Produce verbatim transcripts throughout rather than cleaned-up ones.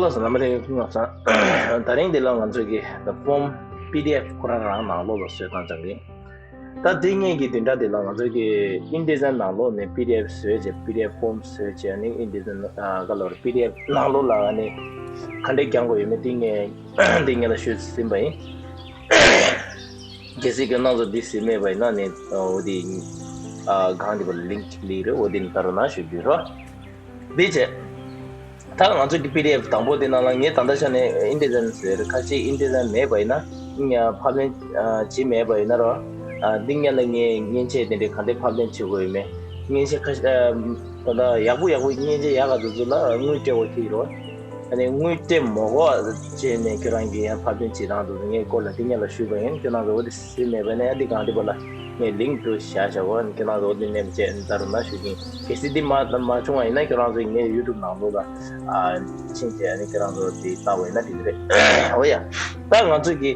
ལགས་སོ། རྣམ་པ་ལྷན་རྒྱས་སྐུ་ཁམས་བཟང་། དེ་རིང་འདི་ལ་ང་ཚོ་གི་ཕོམ་པི་ཌི་ཨེཕ་ཁོ་རང་རང་ནང་ལོགས་ལ་བཟོས་བཏང་ཙང་གི། ད་འདི་ངེད་ཀྱི་འདི་འདྲ་འདི་ལ་ང་ཚོ་གི་ཨིན་ཌི་ཛའིན་ནང་ལོགས་ནས་པི་ཌི་ཨེཕ་བཟོས་བྱས། པི་ཌི་ཨེཕ་ཕོམ་བཟོས་བྱས། ཨ་ནི་ཨིན་ཌི་ཛའིན་ག་ལོར་པི་ཌི་ཨེཕ་ནང་ལོགས་ལ་ཨ་ནི་ག་འདྲས་རྒྱག་དགོས་ཡོད་མེད་འདི་ངས་འདི་ངེད་ལ་ཞུས་ཟིན་པ་ཡིན། གལ་སྲིད་ཁྱེད་རང་ཚོ་འདི་ཟིན་མེད་པ་ཡིན་ན་ནི་འོ་འདི་གང་འདི་པར་ལིང་ཅིག་ལི་རེད། འོ་འདི་ནི་ལྟ་རོགས་གནང་ཞུ་རྒྱུ་རོ། འདི་བྱས། ད་ང་ཚོ་གི་པི་ཌི་ཨེཕ་དང་པོ་དེ་ནང་ལ་ངས་ད་ལྟ་ཆ་ནས་ཨིན་ཌི་ཛའིན་ཟེར། ཁ་ཤས་ཨིན་ཌི་ཛའིན་མེད་པ་ཡིན་ན། ཕབ་ལེན་བྱེད་མེད་པ་ཡིན་ན་རོ། འདི་སྔོན་ལ་ངས་མཉེན་ཆས་དེ་འདྲའི་ག་འདྲའི་ཕབ་ལེན་བྱེད་དགོས་ཡོད་མེད། མཉེན་ཆས་ཁ་ཤས་ད་ལྟ་ཡག་པོ་ཡག་པོ་མཉེན་ཆས་ཡག་ག་དུས་ཚོད་ལ་དངུལ་སྤྲད་དགོས་ཀྱི་རོ། ཨ་ནི་དངུལ་སྤྲད་མ་དགོས་བྱས་ནས་ཁྱོད་རང་གིས་ཡང་ཕབ་ལེན་བྱེད་སྟངས་དེ་ངས་སྐོར་ལ་འདི་སྔོན་ལ་ཞུས་པ་ཡིན། ཁྱོད་རང་ཚོ་འོ་དེ་ཟིན་མེད་པ་ཡིན་ན་ཡང་འདི་གང་འདི་པར་ལ་ངས་ལིང་ཀི་འདི་བཞག་བཞག་གོ། ཁྱོད་རང་ཚོ་འོ་དེ་ནས་བྱས་ལྟ་རོགས་གནང་ཞུ་གི་ཡིན། གལ་སྲིད་འདི་མ་མ་བྱུང་བ་ཡིན་ན་ཁྱོད་རང་ཚོ་ངའི་ཡུ་ཊུབ་ནང་ལོགས་ལ་ཨ་ཕྱིན་བྱས་ཨ་ནི་ཁྱོད་རང་ཚོ་འདི་ལྟ་བ་ཡིན་ན་འགྲིག་གི་རེད། འོ་ཡ། ད་ང་ཚོ་གི་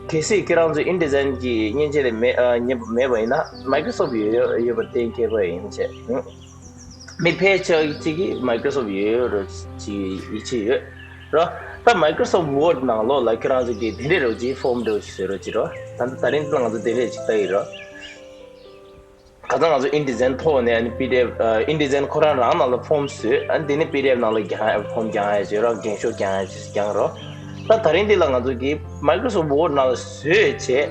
གལ་སྲིད་ཁྱེད་རང་ཚོ་ཨིན་ཌི་ཛའིན་གྱི་མཉེན་ཆས་དེ་མེད་ཨ་མེད་པ་ཡིན་ན་མའི་ཀྲོ་སོབ་ཡོད་ཡོད་ཡོད་པ་གཏན་འཁེལ་བ་ཡིན་བྱས། མི་ཕལ་ཆེར་གཅིག་གིས་མའི་ཀྲོ་སོབ་ཡོད་རོ་ཅིག་ཡིད་ཆེས་ཡོད་རོ། ད་མའི་ཀྲོ་སོབ་ཝར་ཌི་ནང་ལོགས་ལ་ཁྱེད་རང་ཚོ་གིས་དེ་འདྲས་རོ་ཅིག་ཕོམ་འདྲ་བོ་ཞིག་བཟོས་རོ་ཅིག་རོ། ད་ད་རིང་ང་ཚོ་དེ་འདྲས་ཅིག་ལྟ་ཡི་རོ། ཁ་སང་ང་ཚོ་ཨིན་ཌི་ཛའིན་ཐོག་ནས་ཨ་ནི་པི་ཌི་ཨེཕ་ཨིན་ཌི་ཛའིན་ཁོ་རང་རང་ནང་ལ་ཕོམ་བཟོས། ཨ་ནི་དེ་ནས་པི་ཌི་ཨེཕ་ནང་ལ་རྒྱག་ཕོམ་རྒྱག་ཡ་བྱས་རོ། འགེངས་ཤོག་རྒྱག་ཡ་བྱས་རྒྱག་རོ། ད་ད་རིང་འདི་ལ་ང་ཚོ་གིས་མའི་ཀྲོ་སོབ་ཝར་ཌི་ནང་ལ་བཟོས་བྱས།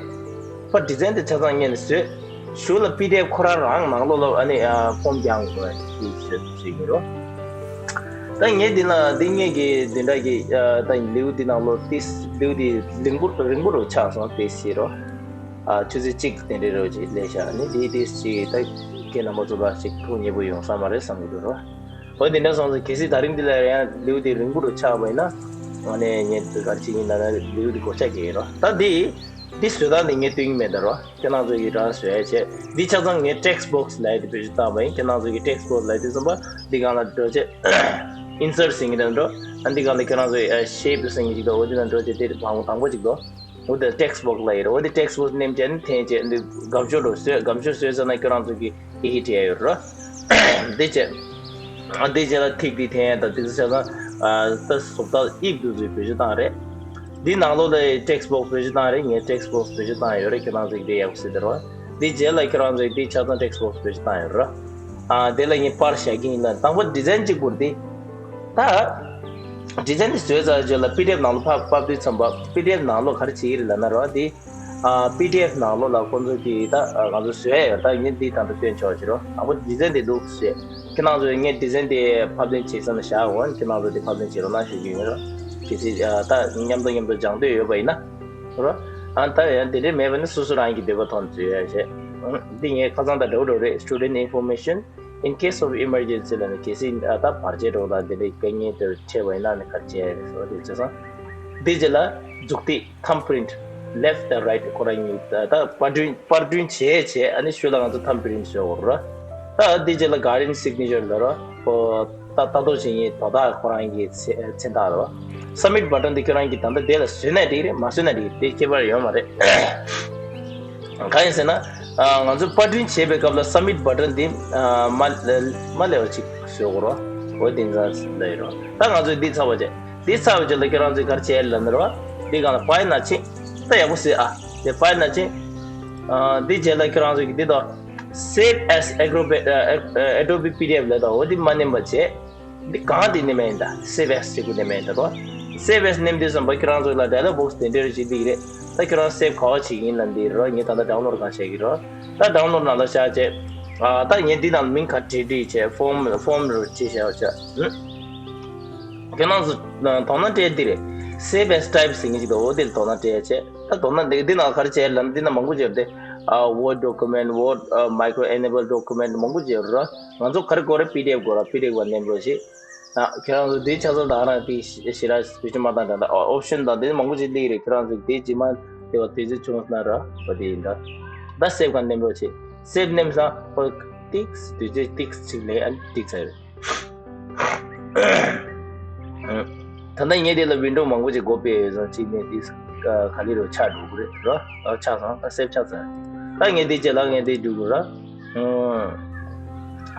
པ་ཌི་ཛའིན་དེ་ཆ་ཚང་སྔོན་ནས་བཟོས། གཞུག་ལ་པི་ཌི་ཨེཕ་ཁོ་རང་རང་ནང་ལོགས་ལ་ཨ་ནི་ཕོམ་རྒྱག་དགོས་ཞེས་བཟོས་ཡིན་རོ། ད་ངས་འདི་ལ་འདི་ངས་ཀྱི་འདི་འདྲ་གི་ད་ལེའུ་འདི་ནང་ལོགས་ཏིས་ལེའུ་འདི་རིང་པོ་རིང་པོ་རུ་ཆགས་སོང་སྟེ་ཟེར་རོ། ཨ་ཆུ་ཚོད་གཅིག་དེ་འདྲའི་རོ་ཅིག་ལས་བཞག་ནི་འདི་ཏིས་ཅིག་ད་ཁྱེད་རྣམ་པ་ཚོ་ལ་ཅིག་ཐུགས་མཉེས་པོ་ཡོང་ས་མ་རེད་བསམ་གྱི་འདུག་རོ། འོ་འདི་འདྲ་སོང་ཙང་གལ་སྲིད་ད་རིང་འདི་ལ་ཡང་ལེའུ་འདི་རིང་པོ་རུ་ཆགས་པ་ཡིན་ན་ཨ་ནི་ངས་ག་རེ་བྱེད་ཀྱི་ཡིན་ལབ་ན་ལེའུ་འདི་སྒོ་ལྕགས་བཀལ་ཡིན་རོ། ད་འདི་འདི་བཟོ་སྟངས་འདི་ངས་སྟོན་གྱི་མེད་ད་རོ། ཁྱེད་རང་ཚོ་ཡིས་རང་བཟོ་ཡ་བྱེད། འདི་ཆ་ཚང་ངས་ཊེག་སི་སི་བོག་སི་ལབ་ཡ་དེ་བེད་སྤྱོད་བཏང་བ་ཡིན། ཁྱེད་རང་ཚོ་གིས་ཊེག་སི་སི་བོག་སི་ལབ་ཡ་དེ་ཚང་མ་འདི་སྒང་ལ་འགྲོ་བྱེད། ཨིན་སར་ཊི་ཟེར་མཁན་དེ་འགྲོ། ཨ་འདི་སྒང་ལ་ཁྱེད་རང་ཚོ་ཡི་ཤེབ་ཟེར་མཁན་ཅིག་འདུག་འོ་དེ་ནང་འགྲོ་བྱེད། དེ་དང་པོ་དང་པོ་ཅིག་འདུག་འོ་དེ་ཊེག་སི་སི་བོག་སི་ལབ་ཡ་རེད། འོ་དེ་ཊེག་སི་སི་བོག་སི་ནེམ་བྱས་ནས་འཐེན་བྱས་འདི་སྒམ་ཤོག་འདྲ་བཟོས། སྒམ་ཤོག་བཟོས་ཚར་ན་ཁྱེད་རང་ཚོ་གིས་ཡི་གེ་བྲིས་ཡ་ཡོད་རེད། འདི་བྱས། ཨ་འདི་བྱས་ལ་ཐིག་འདི་འཐེན་ཡ་དང་དེ་ཚོ་ཆ་ཚང་ཨ་ད་བཟོ་ལྟ་དབྱིབས་འདི་ཚོ་བེད་སྤྱོད་བཏང་རེད། འདི་ནང་ལོགས་ལ་ཊེག་སི་སི་བོག་སི་བེད་སྤྱོད་བཏང་རེད། ངས་ཊེག་སི་སི་བོག་སི་བེད་སྤྱོད་བཏང་ཡོད་རེད། ཁྱེད་རང་ཚོ་གིས་དེ་ཡག་པོ་གཟིགས་དེ་རོ། འདི་རྗེས་ལ་ཁྱེད་རང་ཚོས་འདི་ཆ་ཚང་ཊེག་སི་སི་བོག་སི་བེད་སྤྱོད་བཏང་ཡོད་རེད། ཨ་དེ་ལ་ངས་པར་བཞག་གི་ཡིན་ལ། དང་པོ་ཌི་ཛའིན་གཅིག་པུར་འདི། ད་ཌི་ཛའིན་འདི་བཟོས་ཚར་རྗེས་ལ་པི་ཌི་ཨེཕ་ནང་ལ་ཕབ་ཕབ་དུས་ཙམ་པ་པི་ཌི་ཨེཕ་ནང་ལོགས་ག་རེ་བྱེད་ཀྱི་རེད་ལབ་ན་རོ། འདི་ཨ་པི་ཌི་ཨེཕ་ནང་ལོགས་ལ་ཁོང་ཚོ་གིས་ད་ང་ཚོ་བཟོས་ཡ་ཡོད། ད་ངས་འདི་ད་ལྟ་སྟོན་ཆོག་ཅི་རོ། དང་པོ་ཌི་ཛའིན་འདི་འདུག་ཟེར། ཁྱེད་རང་ཚོས་ངས་ཌི་ཛའིན་དེ་ཕབ་ལེན་བྱེད་ས་ནས་བཞག་འོང་། ཁྱེད་རང་ཚོ་དེ་ཕབ་ལེན་བྱེད་རོགས་གནང་ཞུ་རྒྱུ་ཡིན་རོ། གལ་སྲིད་ཨ་ད་མཉམ་དུ་མཉམ་དུ་སྦྱང་འདོད་ཡོད་པ་ཡིན་ན་རོ། ཨ་ད་ཡང་དེ་འདྲས་མེད་པ་ནི་སོ་སོ་རང་གི་འདོད་པ་ཐོག་ནས་བཟོས་ཡ་བྱས། འདི་ངས་ཁ་སང་དང་འདྲ་བོ་འདྲ་བོ་རེད། Student information in case of emergency ལབ་ནས་གལ་སྲིད་ཨ་ད་བར་ཆད་འགྲོ་དང་དེ་འདྲས་དཀའ་ངལ་དེ་འཕྲད་པ་ཡིན་ན་ནི་ག་རེ་བྱས་ཡ་རེད་ཟེར་བ་དེ་བྱས་ཙང་། འདི་རྗེས་ལ་མཛུབ་ཐིག་thumb print left and right ཁོ་རང་གཉིས་ད་ད་པར་སྐྲུན་པར་སྐྲུན་བྱས་བྱས་ཨ་ནི་ཤུལ་ལ་ང་ཚོ་thumb print བཟོ་དགོས་རེད། ད་འདི་རྗེས་ལ་guardian signature ལབ་རོ། ཁོ་ད་ལྟ་རྟོག་བྱེད་མཁན་དོ་བདག་ཁོ་རང་གི་མཚན་མཚན་རྟགས་རེད་བ། Submit button འདི་ཁྱོད་རང་གིས་ད་ལྟ་དེ་ལ་བཟོས་ན་འགྲིག་རེད། མ་བཟོས་ན་འགྲིག་རེད། དེ་ཁྱད་པར་ཡོད་མ་རེད། གང་ཡིན་ཟེར་ན་ང་ཚོ་པར་སྐྲུན་བྱེད་པའི་སྐབས་ལ་Submit button འདི་མ་མ་སླེབས་པ་ཅིག་བཟོ་དགོས་རེད་བ། འོ་དེ་འདྲ་ལབ་ཡོད་རེད་བ། ད་ང་ཚོས་འདི་ཚར་བ་བྱས། འདི་ཚར་བ་བྱས་ལ་ཁྱོད་རང་ཚོས་ག་རེ་བྱས་ལབ་ན་རེད་བ། འདི་སྒང་ལ་file ནང་ཕྱིན། ད་ཡག་པོ་གཟིགས་ཨ། དེ་file ནང་ཕྱིན། འདི་བྱས་ལ་ཁྱོད་རང་ཚོ་གིས་འདི་དང་Save as Adobe Adobe PDF ལབ་དང་འོ་འདི་མ་ནེམ་པ་བྱས། འདི་གང་འདི་ནེམ་ཡིན་ད། Save as ཟེར་གུ་ནེམ་ཡིན་ད་རོ། Save as ནེམ་དུས་ཙམ་པ་ཁྱོད་རང་ཚོ་ལ་dialog box དེ་འདྲ་རེ་ཞིག་འདི་གི་རེད། ད་ཁྱོད་རང་save ག་བ་བྱེད་ཀྱི་ཡིན་ལབ་འདི་རོ། ངས་ད་ལྟ་download གང་བྱེད་ཀྱི་རོ། ད་download ནང་ལ་བཞག་བྱས། ཨ་ད་ངས་འདི་ནང་མིང་ག་བྲིས་བྲིས་བྱས་form form རུ་བྲིས་བྱས་བྱས། ཁྱོད་རང་ཚོ་དོ་སྣང་སྤྲད་འདི་རེད། Save as type ཟེར་མཁན་ཅིག་འདུག་འོ་དེ་ལ་དོ་སྣང་སྤྲད་བྱས། ད་དོ་སྣང་འདི་འདི་ནང་ག་རེ་བྱས་ལབ་ན་འདི་ནང་མང་པོ་བྱས་ཏེ། ཨ་Word document, Word ཨ་micro enable document མང་པོ་བྱས་ར། ང་ཚོ་ག་རེ་དགོས་རེད། PDF དགོས་ར། PDF ག་ནེམ་རོགས་ཞེས། ཨ་ཁྱེད་རང་ཚོ་འདི་ཆ་ཚང་ད་རང་དེ་ཞེ་དྲག་བེད་སྤྱོད་མ་བཏང་འདྲ་འདྲ། ཨ་option དང་དེ་མང་པོ་ཅིག་སླེབས་རེད། ཁྱེད་རང་ཚོ་དེ་རྗེས་མ་དེ་བ་དུས་ཚོད་བྱུང་སོང་ན་ར་བ་དེ་ཡིན་འདྲ། ད་save ག་ནེམ་རོགས་ཞེས། Save ནེམ་སང་ཁོ་ཏིག་དུས་ཚོད་ཏིག་ཅིག་ལས་ཨ་ཏིག་ཚར་རེད། ད་ལྟ་ངས་དེ་ལ་window མང་པོ་ཅིག་སྒོ་ཕྱེ་ཡོད་ཙང་གཅིག་ནས་དེ་ག་ལེ་རུ་ཆགས་འགྲོ་གི་རེད་རོ། ཨ་ཆགས་སོང་། ད་save ཆགས་ཚར། ད་ངས་དེ་རྗེས་ལ་ངས་དེ་འགྲོ་གི་ར།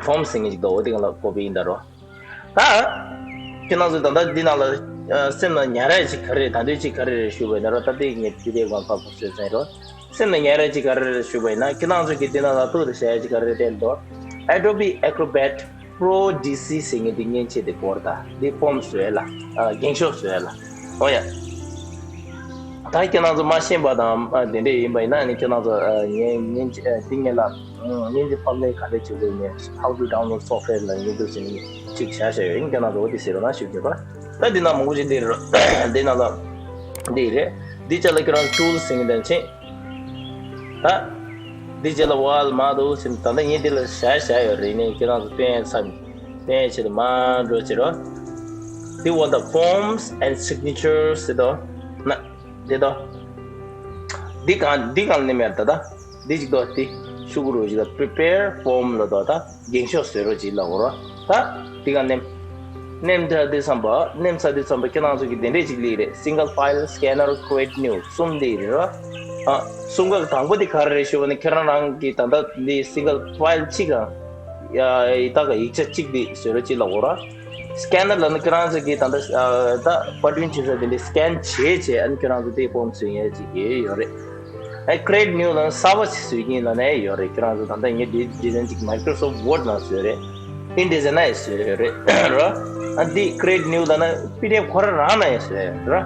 form ཟེར་མཁན་ཅིག་འདུག་འོ་དེ་ག་ལ་སྒོ་ཕྱེ་ཡིན་ད་རོ། ད་ཁྱེད་རང་ཚོས་ད་ལྟ་འདི་ནང་ལ་ ཨ་སེམས་ལ་ཉར་ཡ་ཅིག་ག་རེ་རེད། ད་དུས་ཅིག་ག་རེ་རེད་ཞུས་པ་ཡིན་ན་རོ། ད་ལྟའི་ངས་དེ་དེ་གོང་ཚགས་པོ་བཟོས་ཚར་རོ། སེམས་ལ་ཉར་ཡ་ཅིག་ག་རེ་རེད་ཞུས་པ་ཡིན་ན། ཁྱེད་རང་ཚོ་གིས་འདི་ནང་ལ་ཐུག་རེ་བྱ་ཡ་ཅིག་ག་རེ་རེད་དོ། Adobe Acrobat Pro D C ཟེར་མཁན་འདི་མཉེན་ཆས་དེ་སྐོར། ད་འདི་ཕོམ་བཟོ་ཡ་ལ། ཨ་འགེངས་ཤོག་བཟོ་ཡ་ལ། ཨོ་ཡ། ད་ཁྱེད་རང་ཚོ་མ་ཤེས་པ་དང་ཨ་དེ་འདྲ་ཡིན་པ་ཡིན་ན། ཨ་ནི་ཁྱེད་རང་ཚོ་ཨ་ངས་མཉེན་ཆས་ཨ་འདི་ངེད་ལ་ཨ་མཉེན་ཆས་ཕབ་ལེན་ག་འདྲ་བྱེད་དགོས་ནས། How to download software ལབ་མཁན་འདུག་ཟེར་ནས་ཅིག་བཞག་བཞག་ཡོད། ཡིན་ཁྱེད་རང་ཚོ་འོ་དེ་ཟེར་རོགས་གནང་ཞུ་རྒྱུ་རེད། ད་འདི་ནང་མང་པོ་ཞིག་འདི་རེད། འདི་ནང་ལ་འདི་རེད། འདི་ཅག་ལ་ཁྱེད་རང་ཚོ་ཊུལ་ཟེར་མཁན་དང་ཕྱིན། ད་འདི་ཅག་ལ་ཝལ་མ་འདུག་ཟེར། ད་ལྟ་ངས་འདི་ལ་བཞག་བཞག་ཡོད་རེད། ནས་ཁྱེད་རང་ཚོ་སྟོན་ཡ་ཚ་ནས་སྟོན་ཡ་ཆེད་དུ་མ་འགྲོ་བྱེད་རོགས། འདི་འོ་ད་forms and signatures ཟེར་དོ། ན་འདི་དོ། འདི་གང་འདི་གང་ནས་མེད་ད། ད་འདི་ཅིག་དོ། འདི་ཤུ་གུ་རུ་ཅིག་ད་prepare form ལ་དོ། ད་འགེངས་ཤོག་བཟོ་རོགས་ཅིག་ལ་འོ་རོ། ད་འདི་གང་ནས་ནེམ་ཐ་དེ་བསམ་པ། ནེམ་ས་དེ་བསམ་པ། ཁྱེད་རང་ཚོ་གི་དེ་འདྲས་ཅིག་ལི་རེད། single file, scanner, create new གསུམ་དེ་རེད་རོ། ཨ་གསུམ་ཀ་དང་པོ་དེ་ག་རེ་རེད་ཞུ་བ་ནི། ཁྱེད་རང་རང་གི་ད་ལྟ་འདི་single file གཅིག་གང་ཡ་ད་ག་ཡིག་ཆ་གཅིག་དེ་བཟོ་རོགས་ཅིག་ལ་འོ་རོ། scanner ལ་ནི་ཁྱེད་རང་ཚོ་གི་ད་ལྟ་ཨ་ད་པར་སྐྲུན་བྱེད་ས་དེ་འདྲས་scan བྱས་བྱས། ཨ་ནི་ཁྱེད་རང་ཚོ་དེ་form བཟོ་ཡས་ཅིག་ཡོད་རེད། ཨ་create new ལ་གསར་པ་ཞིག་བཟོས་ཀྱིན་ལ་ནས་ཡོད་རེད། ཁྱེད་རང་ཚོ་ད་ལྟ་ངས་འདི་design ཅིག་Microsoft Word ནང་བཟོས་རེད། InDesign ནང་བཟོས་ཡོད་རེད་རོ། ཨ་འདི་create new ལ་ན་PDF ཁོ་རང་རང་ནང་བཟོས་ཡོད་རོ།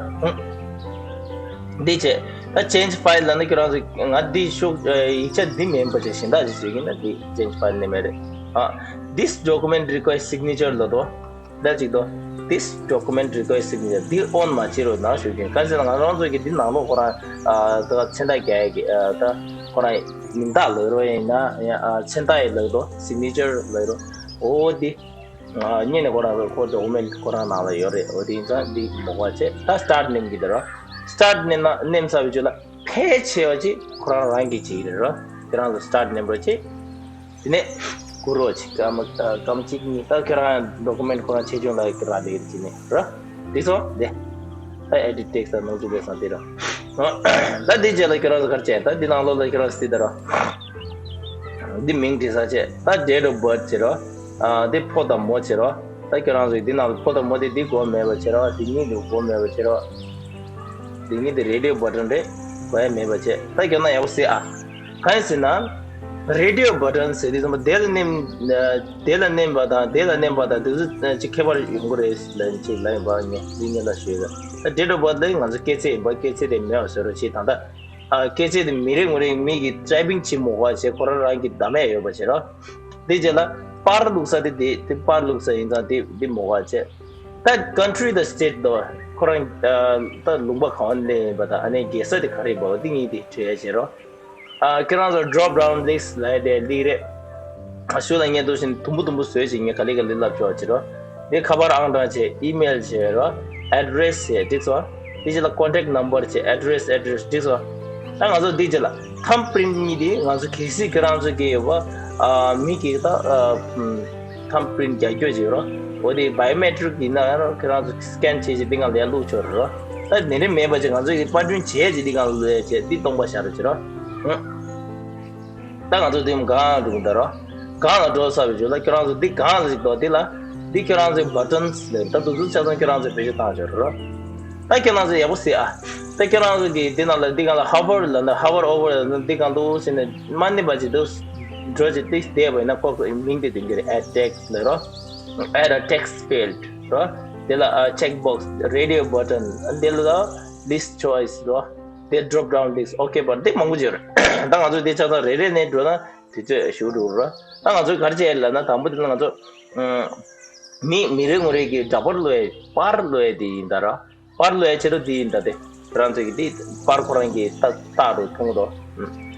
འདི་བྱས། ད་change file ལ་ན་ཁྱེད་རང་ཚོ་ང་འདི་ཤོག་ཡིག་ཆ་འདི་མིན་པ་བྱས་གཞན་དག་ཅིག་བཟོས་ཀྱིན་ན། འདི་change file ནི་མེད་རེད། ཨ་this document requires signature ལ་དོ། ད་ཅིག་དོ། This document requires signature འདི་on མ་བྱེད་རོགས་གནང་ཞུ་རྒྱུ་ཡིན། ག་ཅི་ལ་ང་རང་ཚོ་གི་འདི་ནང་ལོགས་ཁོ་རང་ཨ་ད་མཚན་རྟགས་རྒྱག་ཡ་གི་ཨ་ད་ཁོ་རང་མིང་རྟགས་ལབ་རོགས་ཡིན་ན། ཡང་ཨ་མཚན་རྟགས་ཡི་ལབ་དོ། signature ལབ་རོགས། འོ་འདི་ཨ་ཉེ་ནས་ཁོ་རང་ཚོ་ཁོ་document ཁོ་རང་ནང་ལ་ཡོད་རེད། འོ་དེ་ཡིན་ཙང་འདི་མོ་ག་བྱས། ད་start ནེམ་གི་དེ་རོ། start ནེམ་ན་ནེམ་ཚར་བའི་རྗེས་ལ་ཕལ་ཆེ་བ་ཅིག་ཁོ་རང་རང་གི་བྱེད་ཀྱི་རེད་རོ། ཁྱེད་རང་ཚོ་start ནེམ་རོགས་བྱེད། དེ་ནས་སྒུར་རོགས་བྱེད། སྐར་མ་སྐར་མ་གཅིག་གཉིས། ད་ཁྱེད་རང་document ཁོ་རང་ཆེ་ཆུང་ལ་ཁྱེད་རང་ལེགས་བྱེད་ནས་རོ། འདི་ཚོ་འདི། ད་edit text ལ་ནོར་འཁྲུལ་ལས་སང་དེ་རོ། ད་འདི་རྗེས་ལ་ཁྱེད་རང་ཚོ་ག་རེ་བྱེད། ད་འདི་ནང་ལོགས་ལ་ཁྱེད་རང་ཚོ་དེ་ད་རོ། འདི་མིང་བྲིས་ས་བྱེད། ད་date of birth བྱེད་རོ། ཨ་འདི་ཕོ་དང་མོ་བྱེད་རོ། ད་ཁྱེད་རང་ཚོས་འདི་ནང་ལ་ཕོ་དང་མོ་དེ་འདི་དགོས་མེད་པ་བྱེད་རོ། འདི་གཉིས་འདི་དགོས་མེད་པ་བྱེད་རོ། འདི་གཉིས་འདི་radio button རེད། དགོས་ཡ་མེད་པ་བྱེད། ད་ཁྱེད་རང་ཡག་པོ་གཟིགས་ཨ། གང་ཡིན་ཟེར་ན། radio button ཟེར་དུས་ཙམ་པ་དེ་ལ་ནེམ། དེ་ལ་ནེམ་པ་དང་དེ་ལ་ནེམ་པ་དང་དེ་ཚོ་ཅིག་ཁྱད་པར་ཡོང་གི་རེད་ལབ་ཅིག་ལབ་ཡིན་པ། ངས་འདི་ངས་ལ་ཞུས་ཡོད། ད་date of birth ལ་ང་ཚོ་སྐྱེས་ཚེས་ཡིན་པ། སྐྱེས་ཚེས་དེ་མེད་པ་བཟོ་རོགས་བྱེད། ད་ལྟ་ཨ་སྐྱེས་ཚེས་དེ་མི་རེ་ངོ་རེ་མི་གི་typing བྱེད་མོ་ག་བྱེད། ཁོ་རང་རང་གི་བདམས་ཡ་ཡོད་པ་བྱེད་རོགས། དེ་རྗེས་ལ་པར་བླུགས་ས་དེ་དེ་དེ་པར་བླུགས་ས་ཡིན་ཙང་དེ་དེ་མོ་ག་བྱེད། ད་country དང་state དོ། ཁོ་རང་ཨ་ད་ལུང་པ་གང་ལ་ཡིན་པ་དང་། ཨ་ནི་རྒྱལ་ས་དེ་ག་རེ་ཡིན་པ། འོ་དེ་གཉིས་དེ་བྲིས་ཡ་བྱེད་རོགས། ཨ་ཁྱེད་རང་ཚོ་drop down list ལབ་ཡ་དེ་ལི་རེད། ཨ་ཤུ་ལ་ངས་འདུག་བཞིན་དུམ་བུ་དུམ་བུ་བཟོས་བྱས། ངས་ག་ལེ་ག་ལེ་ལབ་ཆོག་བྱེད་རོགས། དེ་ཁ་པར་ཨང་གྲངས་བྱས། email བྱས་རོགས། address བྱས། འགྲིག་སོང་། དེ་རྗེས་ལ་contact number བྱས། address address འགྲིག་སོང་། ད་ང་ཚོ་འདི་རྗེས་ལ་thumb print གཉིས་དེ་ང་ཚོ་གལ་སྲིད་ཁྱེད་རང་ཚོ་གི་ཡོད་པ་ཨ་མི་གི་ད་ཨ་ཨམ་thumb print རྒྱག་རྒྱུ་ཅིག་རོ། འོ་དེ་biometric ཡིན་ན་ཡང་རོ། ཁྱེད་རང་ཚོ་scan བྱས་བྱས་འདི་སྒང་ལ་ཡར་བླུགས་ཆོག་རོ། ད་དེ་འདྲ་མེད་པ་ཅིག་ང་ཚོ་གི་པར་སྐྲུན་བྱས་བྱས་འདི་སྒང་ལ་བླུགས་ཡ་བྱས། འདི་སྟོང་པ་བཞག་རོགས་བྱེད་རོ། ཨང་། ད་ང་ཚོ་དེ་སྒང་འགྲོ་གི་འདུག་རོ། སྒང་ལ་འགྲོ་ཚར་བའི་རྗེས་ལ་ཁྱེད་རང་ཚོ་འདི་སྒང་ལ་ཞིག་འདུག་འདི་ལ་འདི་ཁྱེད་རང་ཚོའི་buttons ལས། ད་དུ་ཚོ་ཆ་ཚང་ཁྱེད་རང་ཚོས་བེད་སྤྱོད་བཏང་ཆོག་རོ། ད་ཁྱེད་རང་ཚོ་ཡག་པོ་གཟིགས་ཨ། ད་ཁྱེད་རང་ཚོ་གིས་འདི་ནང་ལ་འདི་སྒང་ལ་hover ལབ་ན་hover over ལབ་ན་འདི་སྒང་འདུག་ཟེར་ནས་མ་ནི་པ་ཅིག་འདུག་འགྲོ་ཅིག་ཏིག་བསྡད་པ་ཡིན་ན་ཁོ་ཁོའི་མིང་དེ་འདོན་གྱི་རེད། add text ལབ་རོ། add a text field རོ། དེ་ལ་ཨ་check box radio button འདི་ལ་list choice རོ། དེ་drop down list okay button དེ་མང་པོ་ཅིག་ཡོད་རེད། ད་ང་ཚོ་དེ་ཆ་ཚང་རེ་རེ་ནས་འགྲོ་ན། དུས་ཚོད་ཞུ་འགྲོ་ར། ད་ང་ཚོས་ག་རེ་བྱས་ལབ་ན། དང་པོ་དེ་ལ་ང་ཚོ་ཨ་མི་མི་རེ་ངོ་རེ་གི་འདྲ་པར་བླུགས་ཡས། པར་བླུགས་ཡས་དེ་ཡིན་ད་ར། པར་བླུགས་ཡས་ཆེད་དུ་དེ་ཡིན་ད། དེ་ཁྱེད་རང་ཚོ་གི་དེ་པར་ཁོ་རང་གི་ཏག་ཏག་རུ་མཐོང་གི་འདུག་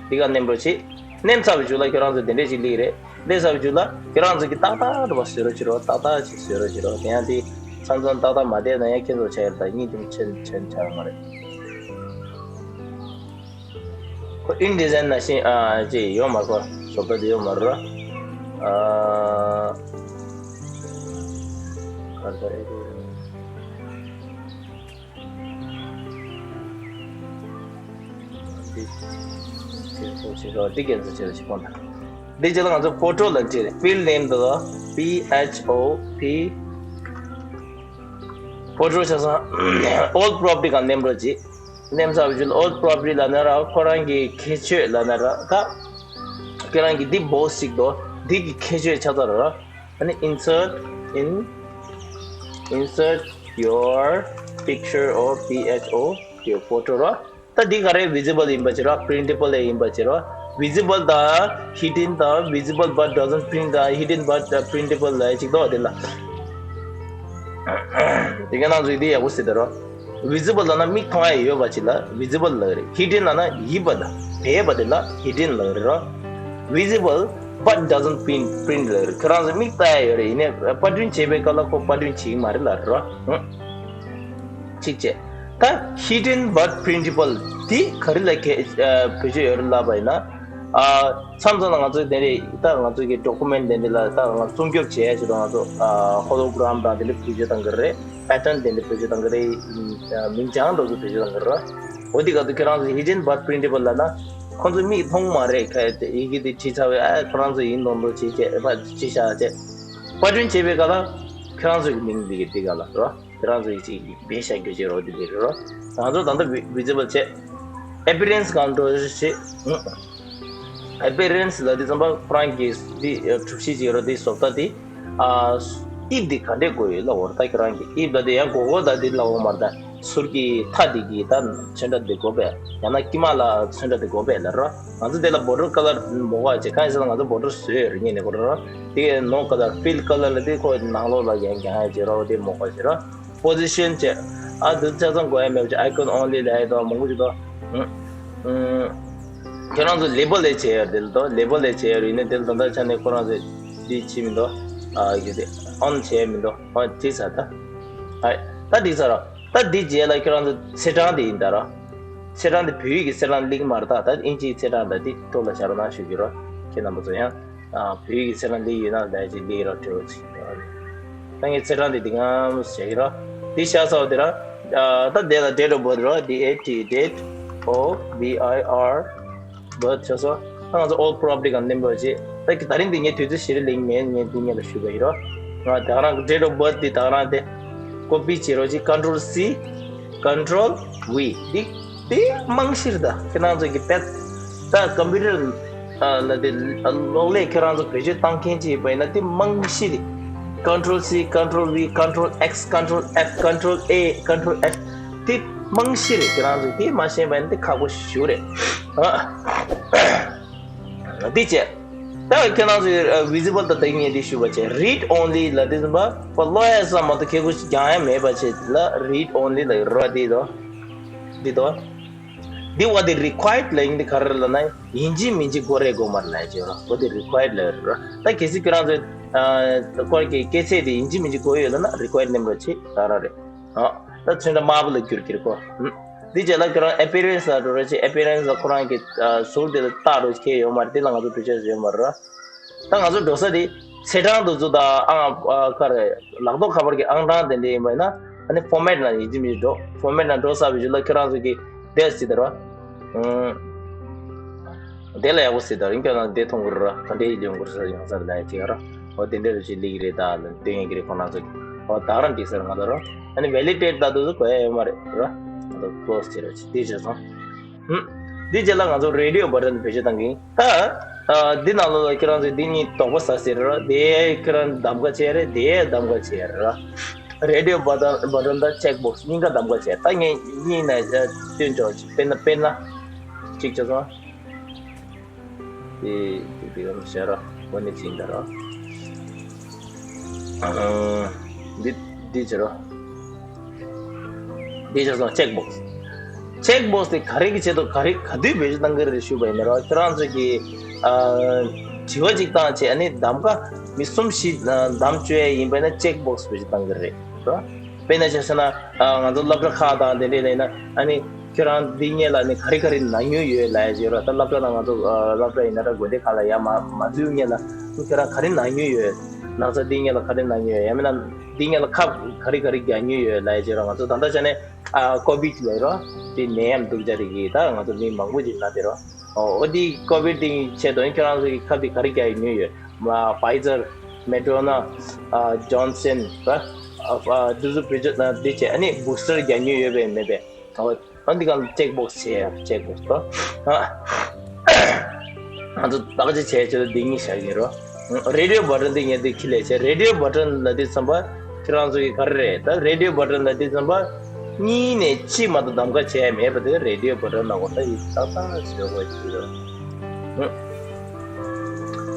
དེ་ག་ནེམ་རོགས་བྱེད། ནེམ་ཚར་བའི་རྗེས་ལ་ཁྱེད་རང་ཚོ་དེ་འདྲས་ཅིག་སླེབས་རེད། སླེབས་ཚར་བའི་རྗེས་ལ་ཁྱེད་རང་ཚོ་གི་ཏག་ཏག་རུ་བ་བཟོས་རོགས་བྱེད་རོགས། ཏག་ཏག་ཅིག་བཟོས་རོགས་བྱེད་རོགས། དེ་ཡང་དེ་མཚམས་མཚམས་ཏག་ཏག་མ་བསྡད་ན་ཡང་ཁྱེད་ཚོ་བྱས་ཡོད་ད། གཉིས་དེ་ཆེན་ཆེན་ཆགས་མ་རེད། ཁོ་InDesign ནང་བཞིན་ཨ་ཅེ་ཡོད་མ། ཁོ་བཟོ་ལྟ་དེ་ཡོད་མ་རེད། ཨ་ག་རེ་ཟེར་དགོས་རེད། འདི་ཁྱེད་ཚོ་བྱེད་རོགས། འདི་ཁྱེད་ཚོ་བྱེད་རོགས་བྱེད་ཁོང་ད། འདི་རྗེས་ལ་ང་ཚོ་photo ལ་འབྲི་རེད། Field name དེ་ལ་P H O P ཕོ་ཊོ་ཆ་ཚང་། ཨོལ་པོ་རོ་པར་ཊི་གང་ནེམ་རོ་ཅི། ནེམ་ས་བཞུགས་ཨོལ་པོ་རོ་པར་ཊི་ལ་ན་ར་ཁོ་རང་གི་ཁྱད་ཆོས་ལ་ན་ར་ད། ཁྱེད་རང་གི་འདི་བོ་སིག་དོ། འདི་གི་ཁྱད་ཆོས་ཆ་ཚང་ར། ཨ་ནི་insert in insert your picture or P H O your photo ར། ད་འདི་ག་རེ་ཝི་ཛི་བལ་ཡིན་པ་བྱེད་རོགས། པི་རིན་ཊི་བལ་ཡིན་པ་བྱེད་རོགས། ཝི་ཛི་བལ་དང་ཧིཌ་ཨིན་དང་ཝི་ཛི་བལ་བཊ་ཌ་ཛན་པི་རིན་ཊི་དང་ཧིཌ་ཨིན་བཊ་པི་རིན་ཊི་བལ་ལ་ཅིག་ཏོ་དེ་ལ། དེ་ག་ནང་ཚུད་དེ་ཡག་པོ་ཟེར་དེ་རོགས། ཝི་ཛི་བལ་ལ་ན་མིག་མཐོང་ཡ་ཡོད་པ་ཅིག་ལ་ཝི་ཛི་བལ་ལ་རེད། ཧིཌ་ཨིན་ལ་ན་ཡིབ་པ་དང་བེད་པ་དེ་ལ་ཧིཌ་ཨིན་ལ་རེད་རོགས། ཝི་ཛི་བལ་བཊ་ཌ་ཛན་པི་རིན་ཊི་ལ་རེད། ཁྱོད་རང་ཚོ་མིག་ལྟ་ཡ་ཡོད་རེད། ཡིན་ནའི་པར་སྐྲུན་བྱེད་པའི་སྐབས་ལ་ཁོ་པར་སྐྲུན་བྱེད་ཀྱི་མ་རེད་ལ་རེད་རོགས། གཅིག་བྱས། ད་ཧིཌ་ཨིན་བཊ་པི་རིན་ཊི་བལ་དེ་ག་རེ་ལ་གལ་ཨ་བེད་སྤྱོད་ཡོད་རེད་ལབ་པ་ཡིན་ན། ཨ་མཚམས་མཚམས་ལ་ང་ཚོའི་དེ་འདྲའི་ད་ང་ཚོ་གི་ཌོ་ཀུ་མེན་ཊི་དེ་འདྲ་ལ་ད་ང་ཚོ་སྲུང་སྐྱོབ་བྱེད་ཡ་ཞིག་དང་ང་ཚོ་ཨ་ཧོ་ལོ་གྷི་རམ་དང་དེ་འདྲ་བེད་སྤྱོད་གཏང་གི་རེད། པེ་ཊརན་དེ་འདྲ་བེད་སྤྱོད་གཏང་གི་རེད། ཨ་མིང་བྱང་འདྲ་ཚོ་བེད་སྤྱོད་གཏང་གི་རེད། འོ་དེ་ག་དུས་ཁྱེད་རང་ཚོ་ཧིཌ་ཨིན་བཊ་པི་རིན་ཊི་བལ་ལབ་ན་ཁོང་ཚོ་མིག་མཐོང་མ་རེད། ཁ་ཡི་གེ་དེ་བྲིས་ཚར་བས་ཨ་ཁོ་རང་ཚོ་ཡིན་མདོག་མདོག་བྱེད་བྱེད་ཨ་ཕ་བྲིས་བཞག་བྱས། པར་སྐྲུན་བྱེད་པའི་སྐབས་ལ་ཁྱེད་རང་ཚོ་གི་མིང་འདི་གི་འདི་ག་ལ་རོ། ཁྱེད་རང་ཚོ་ཡི་ཅིག་བེད་ཤ་རྒྱུ་ཅིག་རོ་འདི་འདི་རོ། ང་ཚོ་ད་ལྟ་ཝི་ཛི་བལ་བྱས། ཨེ་པི་རན་སི་གང་འགྲོ་ཞེས། ཨེ་པི་རན་སི་ལ་དེ་ཙམ་པ་ཁོ་རང་གི་འདི་གྲུབ་གཞི་ཅིག་རོ། འདི་བཟོ་ལྟ་འདི་ཨ་དབྱིབས་འདི་ག་འདྲས་དགོས་ཡོད་ལ་འོར་ད་ཁྱེད་རང་གི་དབྱིབས་ལ་དེ་ཡང་དགོས་དགོས་ད་འདི་ལ་འོ་མར་ད་ཟུར་གྱི་མཐའ་འདི་གི་ད་ཚོན་ཁྲ་འདི་དགོས་པས། ཡང་ན་དཀྱིལ་མ་ལ་ཚོན་ཁྲ་འདི་དགོས་པས་ལ་རོ། ང་ཚོ་དེ་ལ་བོར་ཌར་ཀ་ལར་མོ་ག་བྱས་གང་ཡིན་ཟེར་ན་ང་ཚོ་བོར་ཌར་བཟོས་ཡོད་རེད་ངེས་ནས་གོ་རོ། དེ་ནོ་ཀ་ལར་ཕིལ་ཀ་ལར་ལ་དེ་ཁོ་ནང་ལོགས་ལ་ཡང་རྒྱང་ཡང་བྱེད་རོགས་དེ་མོ་ག་བྱེད་རོགས། པོ་ཟི་ཤན་བྱས། ཨ་དེ་ཆ་ཚང་དགོས་ཡ་མེད་པ་བྱས། ཨའི་ཀོན་ཨོན་ལི་ལ་ཡ་དོ་མང་པོ་ཞིག་དོ། ཁྱེད་རང་ཚོ་ལེ་བལ་ལས་བྱས་ཡ་དེ་ལ་དོ། ལེ་བལ་ལས་བྱས་ཡ་རེད་ནས་དེ་ལ་ད་ལྟ་ཆ་ནས་ཁོ་རང་ཚོས་འདི་བྱེད་མི་འདུག་ཨ་ཡོད་དེ་ཨོན་བྱས་མི་འདུག་ཨོན་བྱས་ས་ད། ཨ་ད་འགྲིག་ས་རོ། ད་འདི་རྗེས་ལ་ཁྱེད་རང་ཚོ་ཚེས་གྲངས་དེ་ཡིན་ད་རོ། ཚེས་གྲངས་དེ་བོད་ཡིག་གི་ཚེས་གྲངས་ལིག་མ་རེད་ད། ད་ཨིན་ཇིའི་ཚེས་གྲངས་ད་འདི་ཐོག་ལ་བཞག་རོགས་གནང་ཞུ་རྒྱུ་རོ། ཁྱེད་རྣམ་པ་ཚོ་ཡང་ཨ་བོད་ཡིག་གི་ཚེས་གྲངས་ལིག་ཡོད་ན་ད་ཅིག་ལིག་རོགས་སྤྲོད་ཅིག་རོགས་རེད། ད་ངས་ཚེས་གྲངས་དེ་འདི་གམ་བཞག་གི་རོ། འདི་བཞག་ཚར་བ་དེ་ར་ཨ་ད་དེ་ལ་date of birth རོ། D A T date of B I R བཊ་ཆ་སོ། ད་ང་ཚོ་ཨོལ་པོ་རོ་པར་ཊི་གང་ནེམ་རོ་ཅེ། ད་ད་རིང་འདི་ངས་དུས་ཚོད་ཞེ་རེ་ལེན་མེད། ངས་འདི་ངས་ལ་ཞུས་པ་ཡིན་རོ། ང་ད་རང་གི་date of birth འདི་ད་རང་དེ་ཀོ་པི་བྱེད་རོགས་ཅེ། Control C Control V འདི་དེ་རྨང་གཞི་རེད། ད་ཁྱེད་རང་ཚོ་གི་པད་ད་ཀམ་པུ་ཊར་ལ་དེ་གློག་ཀླད་ཁྱེད་རང་ཚོ་བེད་སྤྱོད་བཏང་མཁན་ཅིག་ཡིན་པ་ཡིན་ན་དེ་རྨང་གཞི་རེད། Control C Control V Control X Control F Control A Control F དེ་རྨང་གཞི་རེད། ཁྱེད་རང་ཚོ་དེ་མ་ཤེས་པ་ཡིན་ན་དེ་ཁག་པོ་ཞེ་རེད། ཨ། འདི་བྱས། ད་ཁྱེད་རང་ཚོའི་ཨ་ཝི་ཛི་བལ་དང་དེ་གཉིས་འདི་ཞུ་བ་བྱས། རིཌ་ཨོན་ལི་ལ་དེ་ཙམ་པ་པ་ཀློག་ཡ་ཙམ་མ་གཏོགས་ཁྱེད་ཀོ་རྒྱང་ཡ་མེད་པ་བྱས་ལ་རིཌ་ཨོན་ལི་ལ་རོ། འདི་དོ། འདི་དོ། འདི་བ་དེ་རི་ཀོ་ཡར་ཌི་ལ་ཡིན་འདི་ག་རེ་ལ་ན་ཡིན་གཅིག་མིན་གཅིག་གོ་རེ་གོ་མར་ལ་བྱས་རོ། བ་དེ་རི་ཀོ་ཡར་ཌི་ལ་རོ། ད་གལ་སྲིད་ཁྱེད་རང་ཚོའི་ཨ་ཀོ་ར་གི་སྐྱེད་ཚད་དེ་ཡིན་གཅིག་མིན་གཅིག་གོ་ཡོད་ལ་ན་རི་ཀོ་ཡར་ཌི་ནེམ་རོ་ཆེ་ག་ར་རེད། ཨ་ད་ཚོན་ཁྲ་དམར་པོ་ལ་འགྱུར་གྱི་རེད་ཀོ། འདི་རྗེས་ལ་ཁྱེད་རང་ཨེ་པི་རན་སི་ལ་འགྲོ་རོགས་བྱེད། ཨེ་པི་རན་སི་ལ་ཁོ་རང་གི་ཨ་ཟུར་དེ་ལ་བཏགས་རོགས་ཁྱེད་ཡོད་མ་རེད། དེ་ལ་ང་ཚོ་འགྲོ་ཆས་ཡོད་མ་རེད། ད་ང་ཚོ་འགྲོ་ས་དེ་ཚེས་གྲངས་དུ་ཚོ་དང་ཨང་ཨ་ག་རེ་ལག་ཐོག་ཁ་པར་གྱི་ཨང་གྲངས་དེ་འདྲ་ཡིན་པ་ཡིན་ན་ཨ་ནི་ཕོར་མེཊ་ནང་ཡིན་གཅིག་མིན་གཅིག་འགྲོ། ཕོར་མེཊ་ནང་འགྲོ་ཚར་བའི་རྗེས་ལ་ཁྱེད་རང་ཚོ་གི་དེ་སྲིད་དེ་རོ། དེ་ལ་ཡག་པོ་སྲིད་དེ་རིང་ཁྱོད་རང་དེ་མཐོང་གི་རེད་ར། ག་འདྲའི་ཡོང་གི་རེད་ཟེར་ཡོང་ས་ལ་ཡ་ཅིག་ར། འོ་དེ་འདྲ་རེ་ཅིག་ལིག་རེད་ད་ལ་སྟོན་ཡོང་གི་རེད་ཁོ་རང་ཚོ་གི། འོ་ད་རང་འགྲིག་ཟེར་ང་ཚོ་ར། ཨ་ནི་ཝེ་ལི་ཌེཊ་ད་དུ་དགོས་ཡ་ཡོད་མ་རེད་ར། ང་ཚོ་ཀློ་སི་བྱེད་ར་ཅིག་དེ་བྱས་སོང་། ཧུམ། འདི་རྗེས་ལ་ང་ཚོ་རེ་ཌི་ཡོ་བ་ཊན་བེད་སྤྱོད་གཏང་གི་ཡིན། ད་ཨ་འདི་ནང་ལོགས་ལ་ཁྱེད་རང་ཚོས་འདི་གཉིས་དོགས་པ་ཟ་ཟེར་ར། དེ་ཁྱེད་རང་གདམ་ག་བྱས་རེད། དེ་གདམ་ག་བྱས་ར། རེ་ཌི་ཡོ་བ་ཊན་བ་ཊན་དང་ཅེག་བོག་སི་གཉིས་ཀ་གདམ་ག་བྱས། ད་ངས་གཉིས་ནས་སྟོན་ཆོག་ཅིག་དཔེར་ན་དཔེར་ན་ཅིག་བྱས་སོང་། དེ་དེ་དེ་ག་ནས་བྱས་ར། འོ་ནས་ཅིག་ཡིན་ད་ར། ཨ་འདི་འདི་བྱས་ར། འདི་བྱས་སོང་ཅེག་བོག་སི། ཅེག་བོག་སི་དེ་ག་རེ་གི་ཆེད་དུ་ག་རེ་ག་དུས་བེད་སྤྱོད་གཏང་གི་རེད་ཞུས་པ་ཡིན་ན་ར། ཁྱེད་རང་ཚོ་གི་ཨ་དྲི་བ་ཅིག་བཏང་བྱས་ཨ་ནི་གདམ་ག་མི་གསུམ་བཞི་གདམ་བཅུག་ཡ་ཡིན་པ་ཡིན་ན་ཅེག་བོག་སི་བེད་སྤྱོད་གཏང་གི་རེད་ར། དཔེར་ན་ཆ་བཞག་ན་ཨ་ང་ཚོ་སློབ་གྲྭ་ཁག་དང་དེ་འདྲས་ལ་ཡིན་ན་ཨ་ནི་ཁྱེད་རང་འདི་སྔོན་ལ་ནི་ག་རེ་ག་རེ་ན་མྱོང་ཡོད་ལབ་ཡ་ཅིག་ཡོད་ར། ད་སློབ་གྲྭ་ནང་ང་ཚོ་ཨ་སློབ་གྲྭ་ཡིན་ན་ར་དགོན་སྡེ་ཁག་ལ་ཡར་མ་མ་འཛུལ་སྔོན་ལ་ཁྱེད་རང་ག་རེ་ན་མྱོང་ཡོད། ན་ཚ་འདི་སྔོན་ལ་ག་རེ་ན་མྱོང་ཡོད། ཡང་མིན་ན་འདི་སྔོན་ལ་ཁབ་ག་རེ་ག་རེ་རྒྱག་མྱོང་ཡོད་ལབ་ཡ་ཅིག་ཡོད་ར། ང་ཚོ་ད་ལྟ་ཆ་ནས་ཨ་ཀོ་བིཌ་ལབ་ར་དེ་ནད་ཡམས་སྡུག་ཅག་རེད་གི། ད་ང་ཚོ་མི་མང་པོ་ཅིག་ན་དེ་ར། ཨོ་འོ་དེ་ཀོ་བིཌ་དེ་ཆེད་དུ་ཁྱེད་རང་ཚོ་གི་ཁབ་དེ་ག་རེ་རྒྱག་ཡོད་མྱོང་ཡོད། མ་ཕའི་ཛར། མོ་ཌར་ན། ཨ་ཇོན་སན་ར། ཨ་ཨ་འདི་ཚོ་བེད་སྤྱོད་ཨ་འདི་བྱས། ཨ་ནི་booster རྒྱག་མྱོང་ཡོད་པས་མེད་པས། ཨ་འདི་ག་ལ་check box བྱས་ཡ། check box དོ། ཨ་ང་ཚོ་བརྟག་དཔྱད་བྱས་བྱས་ལ་འདི་གཉིས་བཞག་གི་རོ། radio button འདི་ངས་འདི་ཁྱི་ལས་བྱས། radio button ལ་འདི་ཙམ་པ་ཁྱེད་རང་ཚོ་གི་ག་རེ་རེད། ད་radio button ལ་འདི་ཙམ་པ་གཉིས་ནས་གཅིག་མ་གཏོགས་གདམ་ག་བྱས་མེད་པ་དེ་radio button ལ་གོ། ད་ཡིག་ཏག་ཏག་བྱེད་དགོས་ཀྱི་རེད།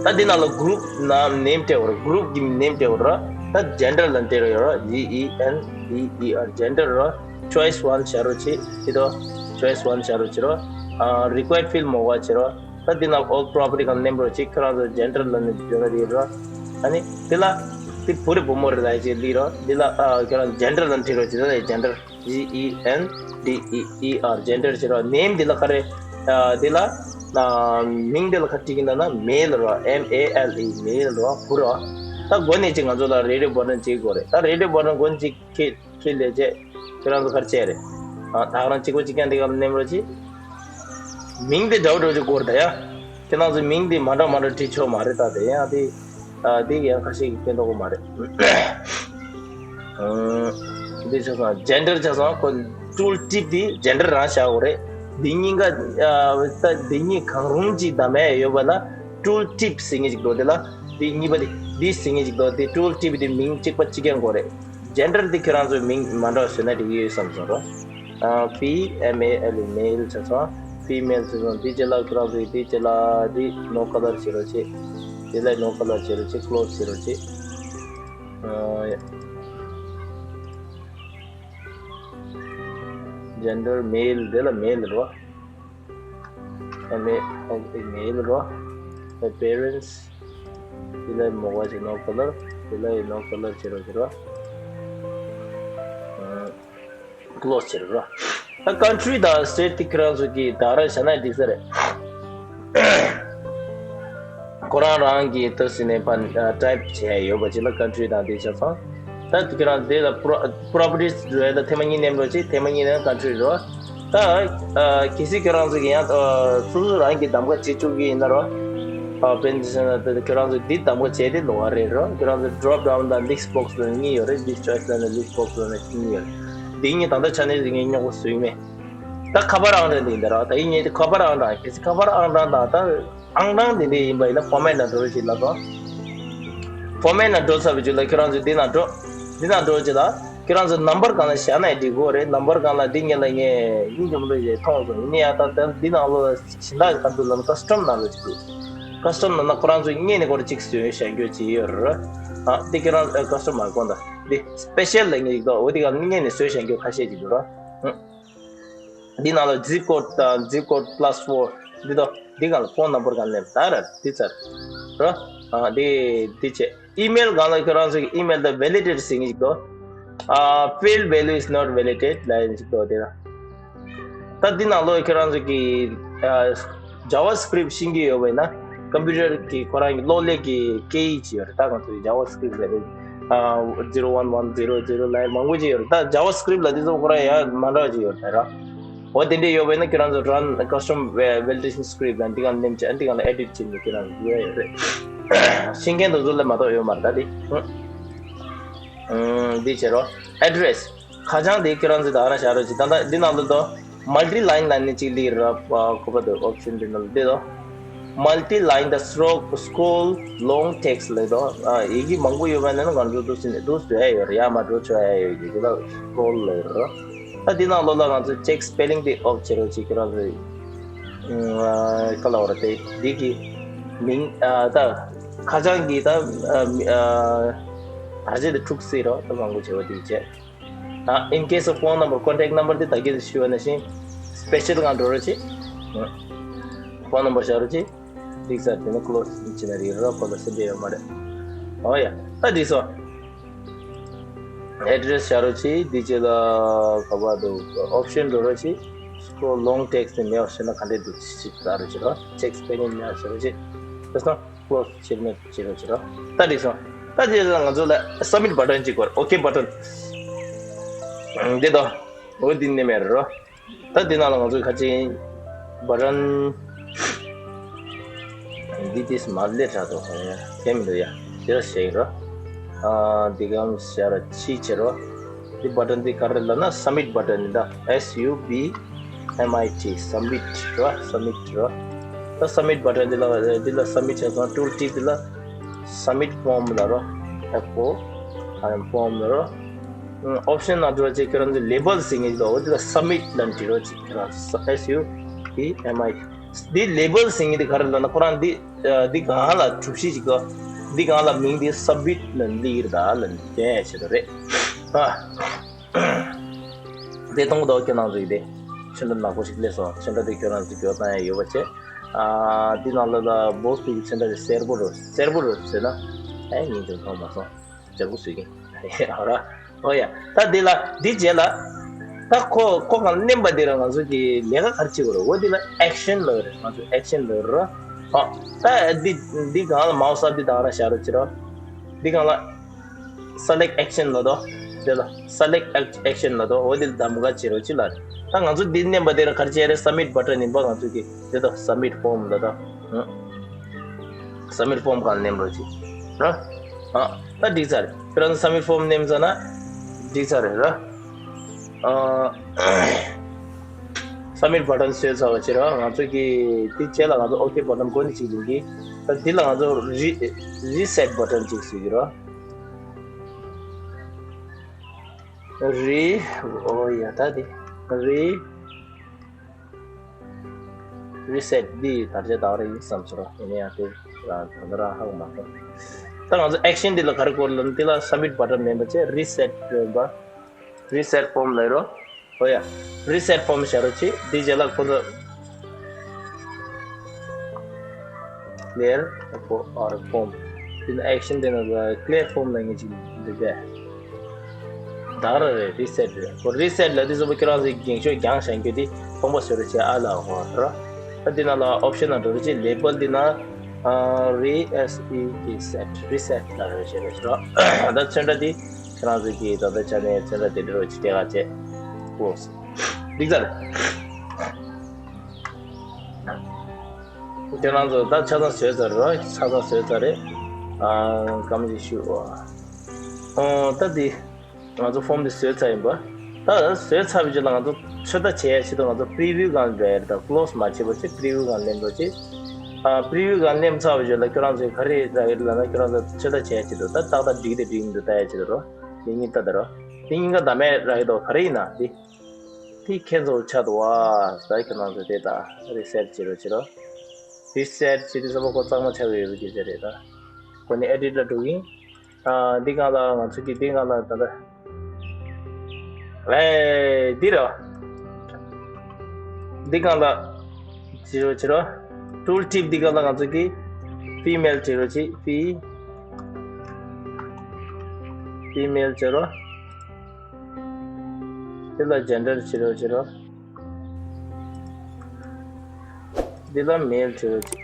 ད་འདི་ནང་ལ་group ན་name སྤྲད་དགོས་རེད། group གི་name སྤྲད་དགོས་རེད། ད་gender ལ་འདི་རོ་ཡོད་རེད། G E N D E R gender རོ། choice one བྱ་རོགས་བྱེད། འདི་དོ། choice one བྱ་རོགས་བྱེད་རོ། ཨ་required field མོ་བ་བྱེད་རོ། ད་འདི་ནང་all property གང་name རོ་བྱེད། ཁྱེད་རང་ཚོ་gender ལ་ནི་འཇོན་ན་རེད་རོ། ཨ་ནི་འདི་ལ་འདི་བུ་རེད་བུ་མོ་རེད་ལ་ཡ་ཅེ་ལི་རོ། འདི་ལ་ཨ་ཁྱེད་རང་gender ལ་འཁྲིད་རོགས་བྱེད། ད་ལ་gender G E N D E E R gender བྱེད་རོགས། name འདི་ལ་ག་རེ། ཨ་འདི་ལ་ཨ་མིང་འདི་ལ་ག་འཁྲིད་ཀྱི་འདུག་ན་male རོ། M A L E male རོ། བུ་རོ། ད་འགོ་ནས་ཅིག་ང་ཚོ་ལ་radio button བྱེད་དགོས་རེད། ད་radio button འགོ་ནས་ཅིག་ཁྱེད་ཁྱེད་ལས་བྱེད། ཁྱེད་རང་ཚོ་ག་རེ་བྱས་རེད། ཨ་ད་ག་རང་གཅིག་པོ་གཅིག་རྐྱང་འདི་ག་ལ་name རོགས་བྱེད། མིང་དེ་འདྲ་བོ་འདྲ་བོ་ཅིག་དགོས་རེད་ད་ཡ། ཁྱེད་རང་ཚོ་མིང་དེ་མ་འདྲ་མ་འདྲ་བྲིས་ཆོག་མ་རེད། ད་དེ་ཡང་དེ་ཨ་དེ་ཡང་ཁ་ཤས་ཀྱིས་སྐྱོན་མདོག་པོ་མ་རེད། ཨ་འདི་ཆ་ཚང་gender ཆ་ཚང་ཁོ་tool tip དེ་gender རང་བཞག་དགོས་རེད། འདི་གཉིས་ཀ་ཨ་ད་འདི་གཉིས་གང་རུང་ཅིག་བདམས་ཡ་ཡོད་པ་ན་tool tip ཟེར་མཁན་ཅིག་འདུག་དེ་ལ་འདི་གཉིས་པ་དེ་འདི་ཟེར་མཁན་ཅིག་འདུག་དེ་tool tip དེ་མིང་གཅིག་པ་གཅིག་རྐྱང་དགོས་རེད། gender འདི་ཁྱེད་རང་ཚོའི་མིང་མ་འདྲ་བ་བཟོས་ན་འགྲིག་གི་ཡོད་བསམ་སོང་རོ། ཨ་F E M A L E male ཆ་ཚང་། female ཆ་ཚང་། འདི་རྗེས་ལ་ཁྱེད་རང་ཚོའི་འདི་རྗེས་ལ་འདི་no color བྱེད་རོགས་བྱེད། དེ་ལ་no color བྱེད་རོགས་བྱེད། close བྱེད་རོགས་བྱེད། ཨ་gender male འདི་ལ་male རོ། ཨ་མེ་ཨ་མེལ་རོ། ཨ་པེ་རེན་སི། དེ་ལ་མོ་བ་ཅིག་no color། དེ་ལ་ཡི་no color བྱེད་རོགས་བྱེད་རོགས། ཨ་ཀློ་སི་བྱེད་རོགས། ད་ཀན་ཊི་རི་དང་སི་ཊེ་ཊི་དེ་ཁྱེད་རང་ཚོ་གིས་ད་ར་བྱས་ན་འགྲིག་ས་རེད། ཁོ་རང་རང་གིས་ད་ཟིན་ནས་ཕན་ཊའིབ་བྱས་ཡོད་པ་ཅིག་ལ་ཀན་ཊི་རི་དང་དེ་ཆ་ཚང་། ད་དེ་ཁྱེད་རང་དེ་ལ་པོ་རོ་པོ་རོ་པར་ཊི་ཟེར་བ་ལ་ཐེངས་མ་གཉིས་མནན་རོགས་བྱེད། ཐེངས་མ་གཉིས་ནས་ཀན་ཊི་རི་རོ། ད་ཨ་གལ་སྲིད་ཁྱེད་རང་ཚོ་གིས་ཡང་ཨ་སོ་སོ་རང་གིས་གདམ་ག་བྱེད་བཅུག་གི་ཡིན་ན་རོ། ཨ་དཔེར་ན་ཁྱེད་རང་ཚོ་འདི་གདམ་ག་བྱས་ཏེ་ལོགས་ཀ་རེད་རོ། ཁྱེད་རང་ཚོ་ཌོབ་ཌའུན་དང་ལིསི་ཊི་བོག་སི་ལ་གཉིས་ཡོད་རེད། ལིསི་ཊི་ཆོའི་སི་ལ་ནི་ལིསི་ཊི་བོག་སི་ལ་ནི་གཉིས་ཡོད་རེད། འདི་གཉིས་ད་ལྟ་ཆ་ནས་ངས་རྙོག་པ་བཟོས་མེད། ད་ཁ་པར་ཨང་གྲངས་འདི་ཡིན་ད་རོ། ད་ཡིན་ངས་ཁ་པར་ཨང་གྲངས། གལ་སྲིད་ཁ་པར་ཨང་གྲངས་དང་ད་ཨང་གྲངས་འདི་འདྲ་ཡིན་པ་ཡིན་ན་ཕོར་མེཊ་ནང་འགྲོ་རོགས་བྱེད་ལབ་དང་། ཕོར་མེཊ་ནང་འགྲོ་ཚར་བའི་རྗེས་ལ་ཁྱེད་རང་ཚོ་འདི་ནང་འགྲོ། འདི་ནང་འགྲོ་རྗེས་ལ་ཁྱེད་རང་ཚོ་ནམ་བར་སྒང་ལ་བཞག་ན་འགྲིག་གི་རེད། ནམ་བར་སྒང་ལ་འདི་ཉིད་ལ་ངས་སྙིང་རྗེ་མོ་འདྲ་ཞིག་མཐོང་སོང་། ཡིན་ན་ཡང་ད་ལྟ་འདི་ནང་ལོགས་ལ་གཞན་དག་གི་ཁ་ཐུག་ལ་ཀ་སི་ཊམ་ནང་ལ་ཅིག་འདུག་ཀ་སི་ཊམ་ནང་ན་ཁོ་རང་ཚོས་སྔོན་ནས་སྐོར་གཅིག་བཟོས་བཞག་རྒྱུ་ཅིག་ཡོད་རེད། ཨ་འདི་ཁྱེད་རང་ཀ་སི་ཊམ་མ་དགོངས་དང་། འདི་སི་པེ་ཤལ་ལ་ངས་ཡིག་ཐོག་འོ་འདི་ག་སྔོན་ནས་བཟོས་བཞག་རྒྱུ་ཁ་ཤས་ཅིག་འདུག་ར། འདི་ནང་ལ་ཛིབ་ཀོཌ་དང་ཛིབ་ཀོཌ་པ་ལ་སི་ཕོར་འདི་དང་འདི་གང་ལ་ཕོན་ནམ་བར་གང་ནས་ད་ར་འདི་ཚར་ར། ཨ་འདི་འདི་བྱས། ཨི་མེལ་གང་ལ་ཁྱོད་རང་ཚོ་གི་ཨི་མེལ་དང་ཝེ་ལི་ཌེཊ་ཟེར་གྱི་འདུག་ཨ་field value is not valid ལབ་ཡིན་ཅིག་འདུག་དེ་ན། ད་འདི་ནང་ལོགས་ཁྱོད་རང་ཚོ་གི་ཨ་ཇ་ཝ་སི་ཀི་རིབ་ཤེས་ཀྱི་ཡོད་པ་ཡིན་ན་ཀམ་པུ་ཊར་གི་ཁོ་རང་གི་གློག་ཀླད་ཀྱི་སྐད་ཡིག་ཅིག་ཡོད་རེད། ད་ང་ཚོ་གི་ཇ་ཝ་སི་ཀི་རིབ་ལབ་ཡིན། ཨ་zero one one zero zero ལབ་མང་པོ་ཅིག་ཡོད་རེད། ད་ཇ་ཝ་སི་ཀི་རིབ་ལ་འདི་ཚོ་ཁོ་རང་ཡང་མ་འདྲ་བ་ཅིག་ཡོད་རེད་ར། འོ་དེ་འདྲས་ཡོད་པ་ཡིན་ན་ཁྱོད་རང་ཚོ་run custom validation script ལ་འདི་གང་ནེམ་བྱས་འདི་གང་ལ་ཨེ་ཌིཊ་བྱེད་ནས་ཁྱོད་རང་ཚོ་ཡོད་ཡོད་རེད། ཤེས་མཁན་དེ་ཚོ་ལ་མ་གཏོགས་ཡོད་མ་རེད་ད་འདི། ཨུ། ཨུ། འདི་བྱེད་རོགས། address ཁ་བྱང་དེ་ཁྱོད་རང་ཚོས་ད་རང་བཞག་རོགས་གྱིས། ད་ལྟ་འདི་ནང་དུ་དོ་multi line ལབ་ནས་གཅིག་སླེབས་ར། ཨ་ཁོ་པ་དུ་option འདི་ནང་དུ་བལྟས་དོ། multi line དང་scroll long text ལབ་དོ། ཨ་ཡི་གེ་མང་པོ་ཡོད་པ་ན་ང་ཚོ་འདུག་ཟིན་ནས་འདུག་བཟོ་ཡ་ཡོད་རེད། ཡར་མར་འགྲོ་ཆོག་ཡ་ཡོད་ཀྱི་དེ་ལ་scroll ལབ་ར། ད་འདི་ནང་ལོགས་ལ་ང་ཚོ་check spelling དེ་off བྱེད་རོགས་གྱིས། ཁྱོད་རང་ཚོས་ཨ་ག་ལབ་ར་དེ་འདི་གི་མིང་ཨ་ད་ཁ་བྱང་གི་ད་ཨ་མི་ཨ་ད་ཆ་དེ་འཁྲུག་སྲིད་རོགས། ད་མང་པོ་བྱེད་པ་དེ་བྱས། ཨ་in case of phone number contact number དེ་ད་གིན་ཞུས་པ་ནང་བཞིན་སི་པེ་ཤལ་གང་འགྲོ་རོགས་གྱིས། ཕོན་ནམ་བར་བཞག་རོགས་གྱིས། འགྲིག་ས་དེ་ནི་ཀློ་སི་བྱས་ན་རེད་རོགས། ཁོ་ལ་སེམས་པ་ཡོད་མ་རེད། ཨོ་ཡ། ད་འགྲིག་སོང་། address བཞག་རོགས་གྱིས། འདི་བྱས་ལ་ག་པར་འདུག option འགྲོ་རོགས་གྱིས། scroll long text དེ་མེད་པ་བྱས་ན་ག་འདྲས་འདུག་ཅིག་ལྟ་རོགས་གྱིས་རོགས། check spelling མེད་པ་བྱེད་རོགས་གྱིས། དེ་སོང་། ཀློ་སི་བྱེད་མེད་བྱེད་རོགས་གྱིས་རོགས། ད་འགྲིག་སོང་། ད་འདི་ལ་ང་ཚོ་ལ་སབ་མིཊ་བ་ཊན་ཅིག་དགོས་རེད། ཨོ་ཁེ་བ་ཊན། འདི་དང་། འོ་འདི་ནས་མེད་རེད་རོ། ད་འདི་ནང་ལ་ང་ཚོ་ཁ་ཅིག་བ་ཊན་འདི་ཏིས་མ་ལེ་དྲག་འདུག་དེ་མི་འདུག་ཡ། དེ་ལ་ཞེ་ཡིན་རོ། ཨ་འདི་གམ་ཤར་ཕྱི་ཕྱི་རོ། འདི་བ་ཊན་འདི་ག་རེ་ལབ་ན་སབ་མིཊ་བ་ཊན་ཡིན་ད། S U B M I T སབ་མིཊ་རོ། སབ་མིཊ་རོ། ད་སབ་མིཊ་བ་ཊན་འདི་ལ་འདི་ལ་སབ་མིཊ་བྱས་སོང་། ཊུལ་ཊིབ་འདི་ལ་སབ་མིཊ་ཕོམ་ལབ་རོ། ཨེཕ་ཨོ་ཨར་ཕོམ་ལབ་རོ། ཨོབ་ཤན་ནང་འགྲོ་བྱས་ཁྱོད་རང་ཚོ་ལེ་བལ་ཟེར་མཁན་ཞིག་འདུག་འོ་འདི་ལ་སབ་མིཊ་ལབ་འབྲི་རོགས་བྱེད། ཁྱོད་རང་ཚོ་S U B M I T འདི་ལེ་བལ་ཟེར་མཁན་འདི་ག་རེ་ལབ་ན་ཁོ་རང་འདི་འདི་སྒང་ལ་གྲུ་བཞི་ཞིག་འདུག་འདི་སྒང་ལ་མིང་འདི་སབ་མིཊ་ལབ་འདི་ཡིར་ད་ལབ་འདི་བྱེད་དོ་རེད། ཨ་དེ་གཏོང་གི་འདུག་ཁྱོད་རང་ཚོ་ཡིན་དེ་ཆེན་པོ་ནག་པོ་ཞིག་སླེབས་སོང་། ཆེན་པོ་དེ་ཁྱོད་རང་ཚོ་འགྱོ་བཏང་ཡ་ཡོད་པ་བྱས། ཨ་འདི་ནང་ལ་ལ་བོག་སི་ཅིག་ཆེན་པོ་དེ་སེར་པོ་རུ་སེར་པོ་རུ་ཟེར་ན་ཨེ་ཉིན་ཅིག་མཐོང་མ་སོང་། ལྗང་གུ་བཟོས་ཀྱིན། ཨ་ར། ཨོ་ཡ། ད་འདི་ལ་འདི་རྗེས་ལ། ད་ཁོ་ཁོ་གང་མནན་པ་འདི་ར་ང་ཚོ་གི་ལས་ཀ་ག་རེ་བྱེད་དགོས་རེད། འོ་འདི་ལ་ཨེག་ཤན་ལབ་རེད། ང་ཚོ་ཨེག་ཤན་ལབ་རེད། ཨོ། ད་འདི་འདི་གང་ལ་མའོ་སི་འདི་དང་ར་བཞག་རོགས་བྱེད་རོགས། འདི་གང་ལ་སེ་ལེག་ཊི་ཨེག་ཤན་ལབ་དོ། འདི་ལ་སེ་ལེག་ཊི་ཨེག་ཤན་ལབ་དོ། འོ་འདི་ལ་གདམ་ག་བྱེད་རོགས་བྱེད་ལ། ད་ང་ཚོ་འདི་མནན་པ་འདི་ར་ག་རེ་བྱེད་རེད། སབ་མིཊ་བ་ཊན་ཡིན་པ་ང་ཚོ་གི་འདི་དོ་སབ་མིཊ་ཕོམ་ལབ་དོ། སབ་མིཊ་ཕོམ་གང་མནན་རོགས་བྱེད་ར། ཨ། ད་འགྲིག་ཚར་རེད། ཁྱོད་རང་ཚོ་སབ་མིཊ་ཕོམ་མནན་ཚར་ན་འགྲིག་ཚར་རེད་ར། ཨ་སབ་མིཊ་བ་ཊན་བཟོས་ཚར་བ་བྱེད་ར། ང་ཚོ་གི་དེ་རྗེས་ལ་ང་ཚོ་ཨོ་ཀེ་བ་ཊན་འགོ་ནས་ཅིག་ཡིན་གི། ད་འདི་ལ་ང་ཚོ་རི་རི་སེ་ཊི་བ་ཊན་ཅིག་བཟོས་ཀྱི་ར། རི། ཨོ་ཡ་ད་དེ་རི། རི་སེ་ཊི་འདི་དར་ཆ་དག་རེ་ཡིན་བསམ་སོང་། ཡིན་ན་ཡང་དེ་རང་ད་ལྟ་རང་ཧ་གོ་མ་སོང་། ད་ང་ཚོ་ཨེག་ཤན་འདི་ལ་ག་རེ་དགོས་ལབ་ན་འདི་ལ་སབ་མིཊ་བ་ཊན་མེད་པ་བྱས་རི་སེ་ཊི་རེད་པ། རི་སེ་ཊི་ཕོམ་ལབ་རོ། ཨོ་ཡ། རི་སེ་ཊི་ཕོམ་བྱ་རོགས་བྱེད། འདི་རྗེས་ལ་ཁོ་ཚོ་ཀི་ལི་ཡར་ཨེཕ་ཨོ་ཨར་ཕོམ། འདི་ནི་ཨེག་ཤན་འདི་ནི་ཀི་ལི་ཡར་ཕོམ་ལབ་མཁན་ཅིག་འདུག་གས། ད་ག་རང་རེད། རི་སེ་ཊི་རེད། ཁོ་རི་སེ་ཊི་ལབ་དུས་ཙམ་པ་ཁྱེད་རང་ཚོའི་འགེངས་ཤོག་རྒྱང་བཞག་རྒྱུ་དེ་སྟོང་པ་བཟོ་རེ་བྱེད་ཨ་ལ་ཧོ་ར། ད་འདི་ནང་ལ་ཨོབ་ཤན་ནང་འགྲོ་རེ་བྱེད། ལེ་བལ་འདི་ནང་རི་ཨེས་ཨི་ཊི་སེ་ཊི་རི་སེ་ཊི་ལབ་རེ་བྱེད་རེ་བྱེད་རོགས། ད་ཚོན་ཁྲ་འདི་ཁྱེད་རང་ཚོ་གིས་ད་ལྟ་ཆ་ནས་ཚོན་ཁྲ་དེ་འདྲ་རོ་ཅི་སྤྲད་ག་བྱེད། ཀོ་སི། འགྲིག་ཚར། ཁྱེད་རང་ཚོ་ད་ཆ་ཚང་བཟོས་ཚར་རོ། ཆ་ཚང་བཟོས་ཚར་རེད། ཨ་སྐམ་ཅིག་ཞུ། ཨོ་ད་འདི་ང་ཚོ་ཕོམ་འདི་བཟོས་ཚར་ཡིན་པ། ད་བཟོས་ཚར་བའི་རྗེས་ལ་ང་ཚོ་ཚོད་ལྟ་བྱེད་ཡ་ཆེད་དུ་ང་ཚོ་པི་རི་བིའུ་སྒང་འགྲོ་ཡ་རེད། ད་ཀློ་སི་མ་བྱེད་པ་བྱེད། པི་རི་བིའུ་སྒང་ལེན་རོགས་བྱེད། ཨ་པི་རི་བིའུ་སྒང་ལེན་ཚར་བའི་རྗེས་ལ་ཁྱོད་རང་ཚོས་ག་རེ་རག་གི་རེད་ལབ་ན་ཁྱོད་རང་ཚོ་ཚོད་ལྟ་བྱེད་ཡ་ཆེད་དུ་ད་ཏག་ཏག་འགྲིག་དང་འགྲིག་མི་འདུག་ལྟ་ཡ་ཆེད་དུ་རོ། འདི་གཉིས་ལྟ་ད་རོ། འདི་གཉིས་ཀ་ཟླ་མེད་རག་གི་འདུག་ག་རེ་ཡིན་ན་འདི། དེ་ཁྱེད་ཚོ་ཆགས་འདུག་བ། ད་ཁྱེད་རང་ཚོ་དེ་ད་རི་སེ་ཊི་བྱེད་རོགས་བྱེད་རོགས། རི་སེ་ཊི་བྱེད་དུས་ཙམ་པ་ཁོ་གཙང་མ་ཆགས་ཀྱི་ཡོད་པའི་སྐད་ཆ་རེད་ད། ཁོ་ནི་ཨེ་ཌིཊ་ལ་འགྲོ་གིན། ཨ་འདི་སྒང་ལ་ང་ཚོ་གི་འདི་སྒང་ལ་ད་ལྟ། ཨེ་འདི་རེད་བ། འདི་སྒང་ལ་བྱེད་རོགས་བྱེད་རོགས། ཊུལ་ཊིབ་འདི་སྒང་ལ་ང་ཚོ་གི་ཕི་མེལ་བྱེད་རོགས་བྱེད། ཕི་ཕི་མེལ་བྱེད་རོགས། དེ་ལ་ཇེན་ཌར་བྱེད་རོགས་བྱེད་རོགས། འདི་ལ་མེལ་བྱེད་རོགས་བྱེད།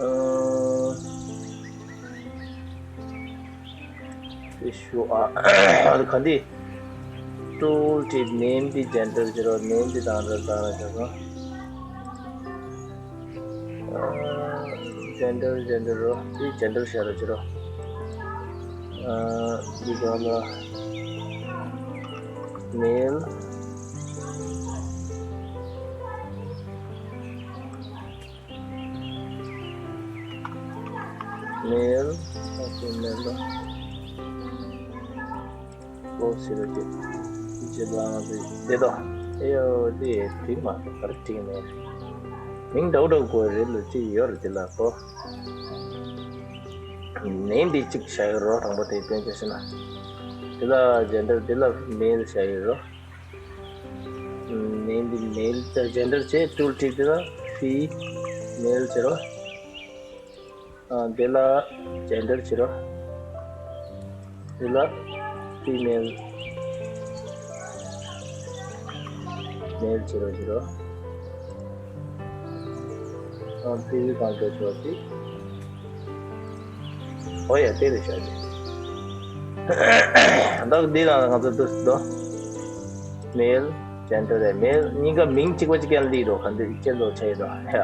ཨ་དེ་ཞུ་ཨ་ཨ་ག་འདི། ཊུལ་ཊིབ་ནེམ་འདི་ཇེན་ཌར་བྱེད་རོགས། ནེམ་འདི་དང་འདྲ་དང་འདྲ་བྱེད་རོགས། ཨ་ཇེན་ཌར་ཇེན་ཌར་རོ། འདི་ཇེན་ཌར་བྱ་རོགས་བྱེད་རོགས། ཨ་འདི་ག་ལ་མེལ། མེལ། ཨོ་ཁེ་མེལ་ལ། ཀོ་སི་རེད་དེ། ཅེ་ལ་ང་ཚོས་དེ་དོ། ཨེ་ཡོ་དེ་དེ་མ་ག་རེ་བྲིས་མེད། མིང་འདྲ་བོ་འདྲ་བོ་དགོས་རེད་ལ་ཅི་ཡོད་རེད་དེ་ལ་ཀོ། ནེམ་འདི་གཅིག་བྱ་ཡི་རོ། དང་པོ་དེ་དཔེ་ཆ་ཤེས་ན། དེ་ལ་ཇེན་ཌར་དེ་ལ་མེལ་བྱ་ཡི་རོ། ནེམ་འདི་མེལ་ད་ཇེན་ཌར་བྱས། ཊུལ་ཊིབ་དེ་ལ་ཕི་མེལ་བྱེད་རོ། ཨ་དེ་ལ་ཇེན་ཌར་བྱེད་རོ། དེ་ལ་ཕི་མེལ་མེལ་བྱེད་རོ་བྱེད་རོ། ཨ་ཕི་བི་གང་འགྲོ་ཆོག་ཅིག་ཨོ་ཡ་དེ་རེད་ཤག་ཅིག་ད་འདི་ལ་ང་ཚོ་འདུག་སེ་འདུག་མེལ། ཅན་ཏོ་རེད། མེ་གཉིས་ཀ་མིང་གཅིག་པ་གཅིག་ཀྱང་ལི་རོ། ག་འདི་ཅན་ཏོ་ཆ་ཡི་རོ། ཡ།